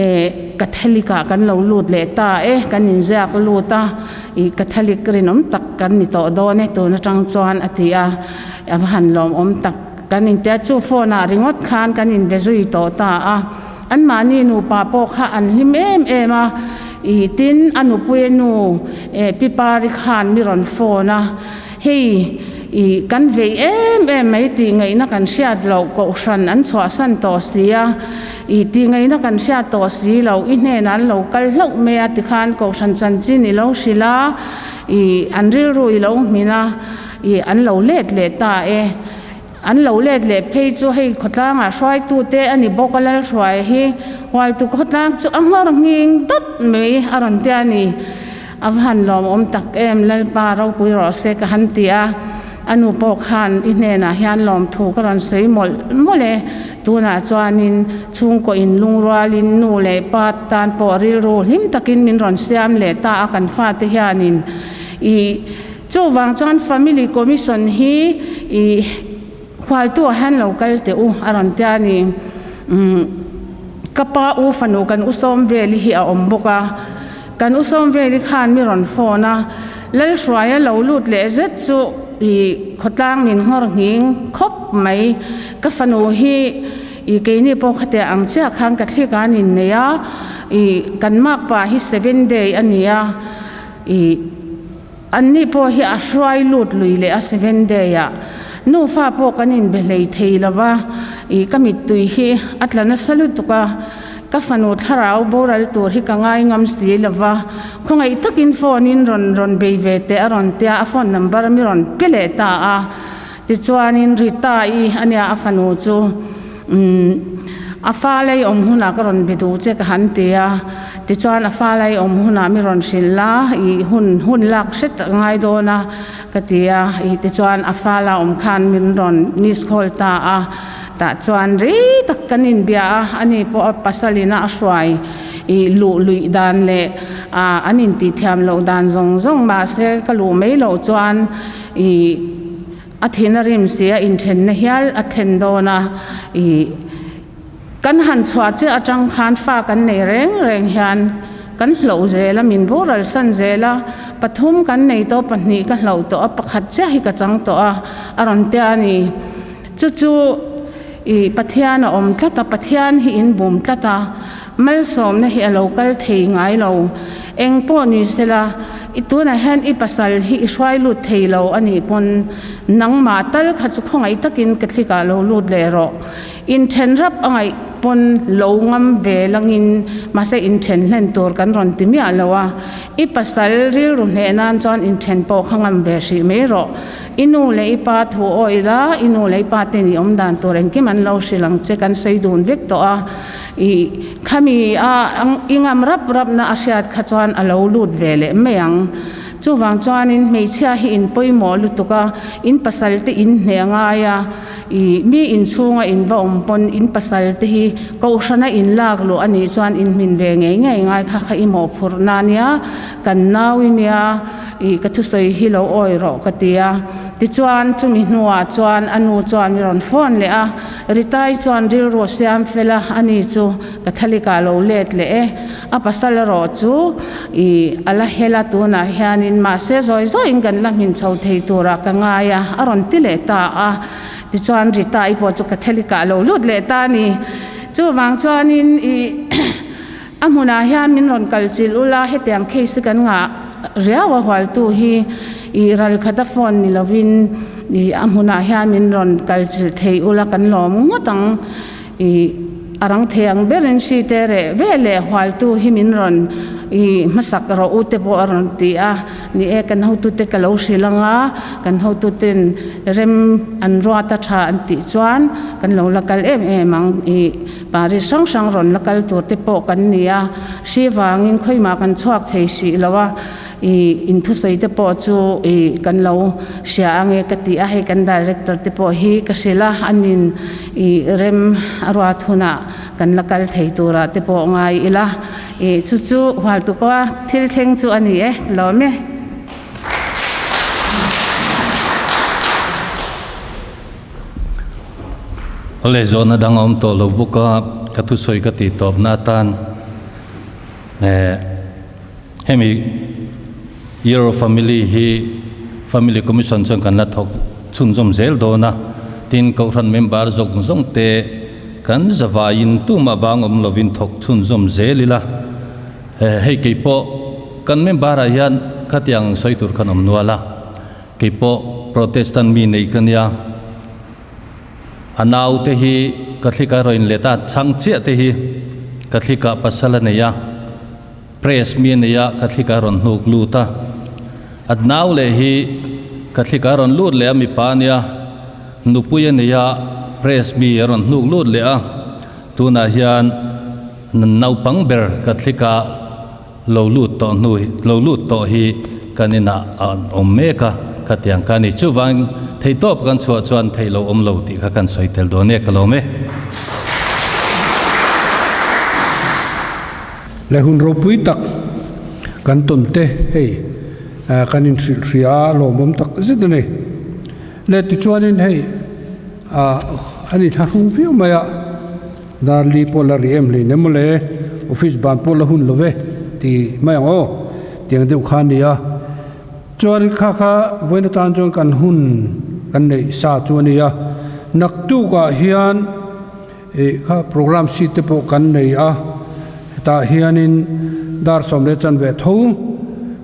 eh Catholic ah kan lo lut leh ta e, kan inziak lut a, i Catholic rinawm tak kan ni tawh dawn e tun atang chuan a ti a, a va han lawmawm tak kan intia chu phone ah ringawt khan kan inbe zui tawh ta a, anmahni nupa pawh kha an hlim em em a, i tin a nupui nu eh Pi Pari khan mi rawn phone a, hei i kan vei em em mai tih ngaihna kan hriat loh kohhran an chhuahsan tawh si a, i tih ngaihna kan hriat tawh si loh i hnenah an lo kal hlauh mai a tikhan kohhran chanchin i lo hrilh a, i an rilru i lo hmin a, i an lo let leh ta e. An lo let leh phei chu hei khawtlangah hruaitute a ni bawk a Lalhruai hi Hualtu khawtlang chu a nghawr nghing dawt mai a rawn tia a ni. A va han lawmawm tak em Lalpa ropui rawh se ka han ti a. A nu pawh khan i hnenah hian lawmthu ka rawn sawi mawlh mawlh e. Tunah chuanin chhungkaw in lungrualin nu leh pa tan pawh rilru hlim takin min rawn siam leh ta a kan fate hianin i chuvang chuan Family Commission hi i Hualtu ah hian lo kal teh u a rawn tia ni. Umm ka pa u fanu kan u Sawmveli hi a awm bawk a, kan u Sawmveli khan mi rawn phone a, Lalhruaia lo lut leh zet chu i khawtlang min nghawr nghing khawp mai. Ka fanu hi i keini pawh khatiah ang chiah khan ka thlik a an innei a, i kan makpa hi seven day a ni a, i. Anni pawh hi a hruai lut lui leh a seven day ah nufa pawh kan inbe hlei thei lo va, ih ka mittui hi a tla nasa lutuk a, ka fanu thlarau boral tur hi ka ngai ngam si lo va, khawngaih takin phone in rawn rawn bei ve teh a rawn tia a phone number mi rawn pe leh ta a, tichuanin Rita i ania a fanu chu umm a fa lei awm hunah ka rawn be duh che ka han ti a. Tichuan a fa lai awm hunah mi rawn hrilh la, i hun hun lak hret a ngai dawn a ka ti a, i tichuan a fa la awm khan min rawn miss call ta a, tah chuan rei tak kan inbia a, ani pawh a pasalina a hruai i luh luih dan leh an intihthiam loh dan zawng zawng mahse ka luh mai loh chuan i a thin a rim si a inthenna hial a thlen dawn a, i. Kan han chhuah chiah atang khan fa kan nei reng reng hian kan hloh zel a, min boral san zel a, pathum kan nei tawh, pahnih ka hloh tawh a, pakhat chiah hi ka chang tawh a, a rawn tia a ni. Chu chu i Pathian a awm tlat a, Pathian hi in bum tlat a, malsawmna hi a lo kal thei ngai lo. Eng pawh ni sela, i tunah hian i pasal hi i hruai lut thei lo a nih pawn nangmah tal kha chu khawngaih takin Catholic ah lo lut leh rawh. Inthen rap a ngaih pawn lo ngam ve langin mahse inthen hlen tur kan rawn ti miah lo a, i pasal rilru hneh nan chuan inthen pawh kha ngam ve hrih mai rawh. I nu leh i pa thu awi la, i nu leh i pa ten i awm dan tur engkim an lo hrilh ang che kan sawi dun vek tawh a, i khami a i ngam rap rapna a hriat kha chuan a lo lut ve leh mai ang. Chuvang chuanin hmeichhia hi in pawimawh lutuk a, in pasal te in hneh a ngai a, I mi inchhunga in va awm pawn in pasal te hi kohhrana in lak luh a nih chuan in hmin ve ngei ngei ngai kha kha i mawhphurhna nia, kan nau i nia, i ka thusawi hi lo awi rawh ka ti a. Tichuan chumi hnuah chuan a nu chuan mi rawn phone leh a, Ritai chuan rilru a siam fel a, ani chu ka thalikah lo let leh e, a pasal erawh chu i a la hel a tunah hianin mahse zawi zawiin kan la hmin chho thei turah ka ngai a, a rawn ti leh ta a. Tichuan Rita i pawh chu Catholic-ah a lo lut leh ta a ni. Chuvang chuanin i a hmunah hian min rawn kal chilh ula, hetiang case hi kan ngah riau a hualtu hi i ral khata phone ni lovin i a hmunah hian min rawn kal chilh thei ula kan lawm ngawt ang. I a rang thei ang berin hri te reh ve leh hualtu hi min rawn i hmasak rawh u te pawh a rawn ti a, ni e kan hotute ka lo hrilh ang a, kan hotuten rem an ruat a tha an tih chuan kan lo la kal em em ang i Paris hrang hrang rawn la kal tur te pawh kan ni a, hri vangin khawimah kan chhuak thei hrih lo a. I inthusawi te pawh chu i kan lo hria ange ka ti a, hei kan director te pawh hi ka hrilh a, anin i rem a ruat hunah kan la kal thei turah te pawh ngai ila, i chu chu Hualtukawa thil thleng chu a ni e, lawm e. Awle zawhna dang a awm tawh lo bawk a, ka thusawi ka tih tawpna atan eh. Hemi Year of Family hi Family Commission chuan kan la thawk chhunzawm zel dawn a, tin Kohhran member zawng zawng te kan zavaiin tumah bang awm lovin thawk chhunzawm zel ila. Hei keipawh kan member ah hian khatiang sawi tur khan awm nual a, keipawh Protestant mi nei ka nia, a nau te hi Catholic a rawn let a, chhang chiah te hi Catholic ah pasal a nei a. Press mi a nei a, Catholic a rawn hnuk lut a. A nau leh hi Catholic a rawn lut leh a, mipa a nia, nupui a nei a, Press mi a rawn hnuk lut leh a. Tunah hian naupang ber Catholic a lo lut tawh hnu, lo lut tawh hi kan inah an awm mek a, khatiang kha a ni. Chuvang. Theihtawp kan chhuah chuan theih lo awm lo tih kha kan sawi tel dawn e, ka lawm e. Le hun ropui tak kan tawn te hei kan inhrilh hria a lawmawm tak zet a ni. Le tichuanin hei a ni thlahrung viau mai a, Darli pawh la ri em hleinem maw le, office ban pawh la hun lo ve ti mai ang aw tiang deuh kha a ni a. Chuan kha kha vawiin atan chuan kan hun kan neih sa chu a ni a, naktukah hian ih kha program sheet te pawh kan nei a, hetah hianin dar 10 chanve tho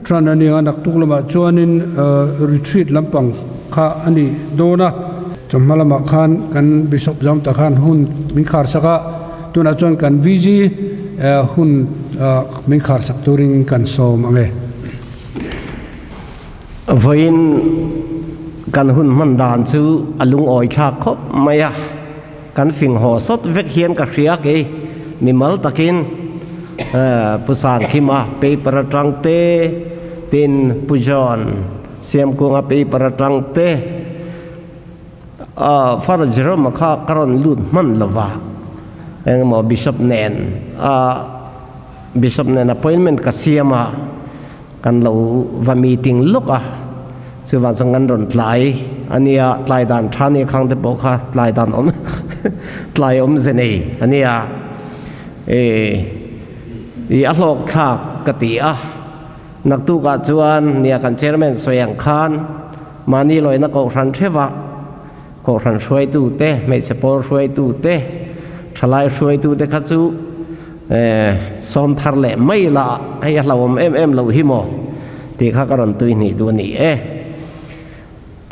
tan a ni ang a, naktuk lamah chuanin retreat lampang kha a ni dawn a. Chawhma lamah khan kan Bishop Zamta khan hun min khar sak a, tunah chuan kan VG hun min khar sak turin kan sawm ang e. Vawiin kan hun hman dan chu a lungawi thlak khawp mai a, kan fing haw sawt vek hian ka hria kei mimal takin Pu Sangkhima paper atang te, tin Pu John Siamkunga paper atang te, Father Jerome-a kha ka rawn lut hman lova, engemaw Bishop nen a Bishop nen appointment ka siam a, kan lo va meeting lawk a, chuvang chuan kan rawn tlai a nia, tlai dan tha nia khang te pawh kha tlai dan awm tlai awmze nei a nia, ih a hlawk thlak ka ti a, naktukah chuan nia kan chairman sawi ang khan mahni lawina kohhran hreva kohhran hruaitute, hmeichhe pawl hruaitute, thalai hruaitute kha chu sawm thar leh mai la hei a hlauhawm em em loh hi maw tih kha ka rawn tui hnih duh a ni e.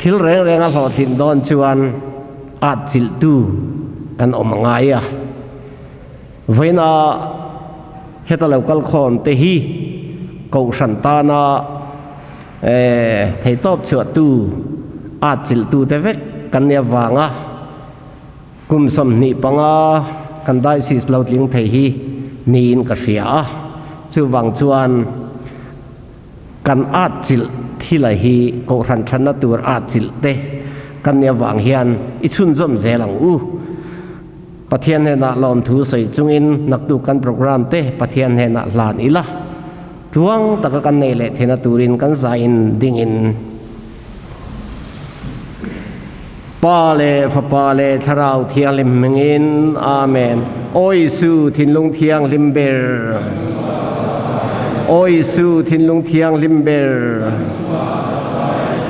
Thil reng reng a hlawhtlin dawn chuan at chilhtu kan awm a ngai a. Vawiina heta lo kal khawm te hi kohhran tana Theihtawp chhuahtu, at chilhtute vek kan nih avanga kum 25 kan diocese lo tling thei hi niin ka hria a. Chuvang chuan kan at chilh thila hi kohhran thatna tur at chilh te kan nih avang hian i chhunzawm zel ang u. Pathian hnenah lawmthu sawi chungin naktuk kan program te Pathian hnenah hlan ila. Tluang taka kan nei leh theihna turin kan zain dingin Pa leh Fapa leh Thlarau Thianghlim hmingin, Amen. Aw Isu, thinlung thianghlim ber. Aw Isu, thinlung thianghlim ber.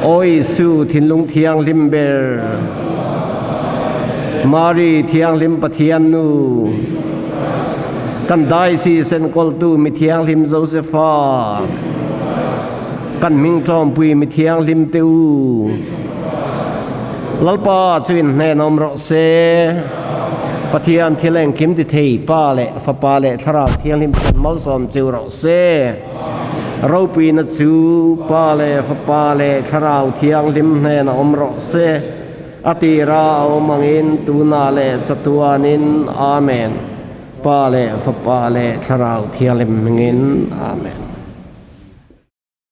Aw Isu, thinlung thianghlim ber. Mari, Thianghlim Pathian Nu. Kan Diocese enkawltu mi thianghlim Josepha, kan hming tlawmpui mi thianghlim te u, Lalpa chu in hnen awm rawh se. Pathian thil engkim ti thei Pa leh Fapa leh Thlarau Thianghlim chuan malsawm cheu rawh se. Ropuina chu Pa leh Fapa leh Thlarau Thianghlim hnenah awm rawh se. A tira a awm angin tunah leh chatuanin. Amen. Pa leh Fapa leh Thlarau Thianghlim hmingin. Amen.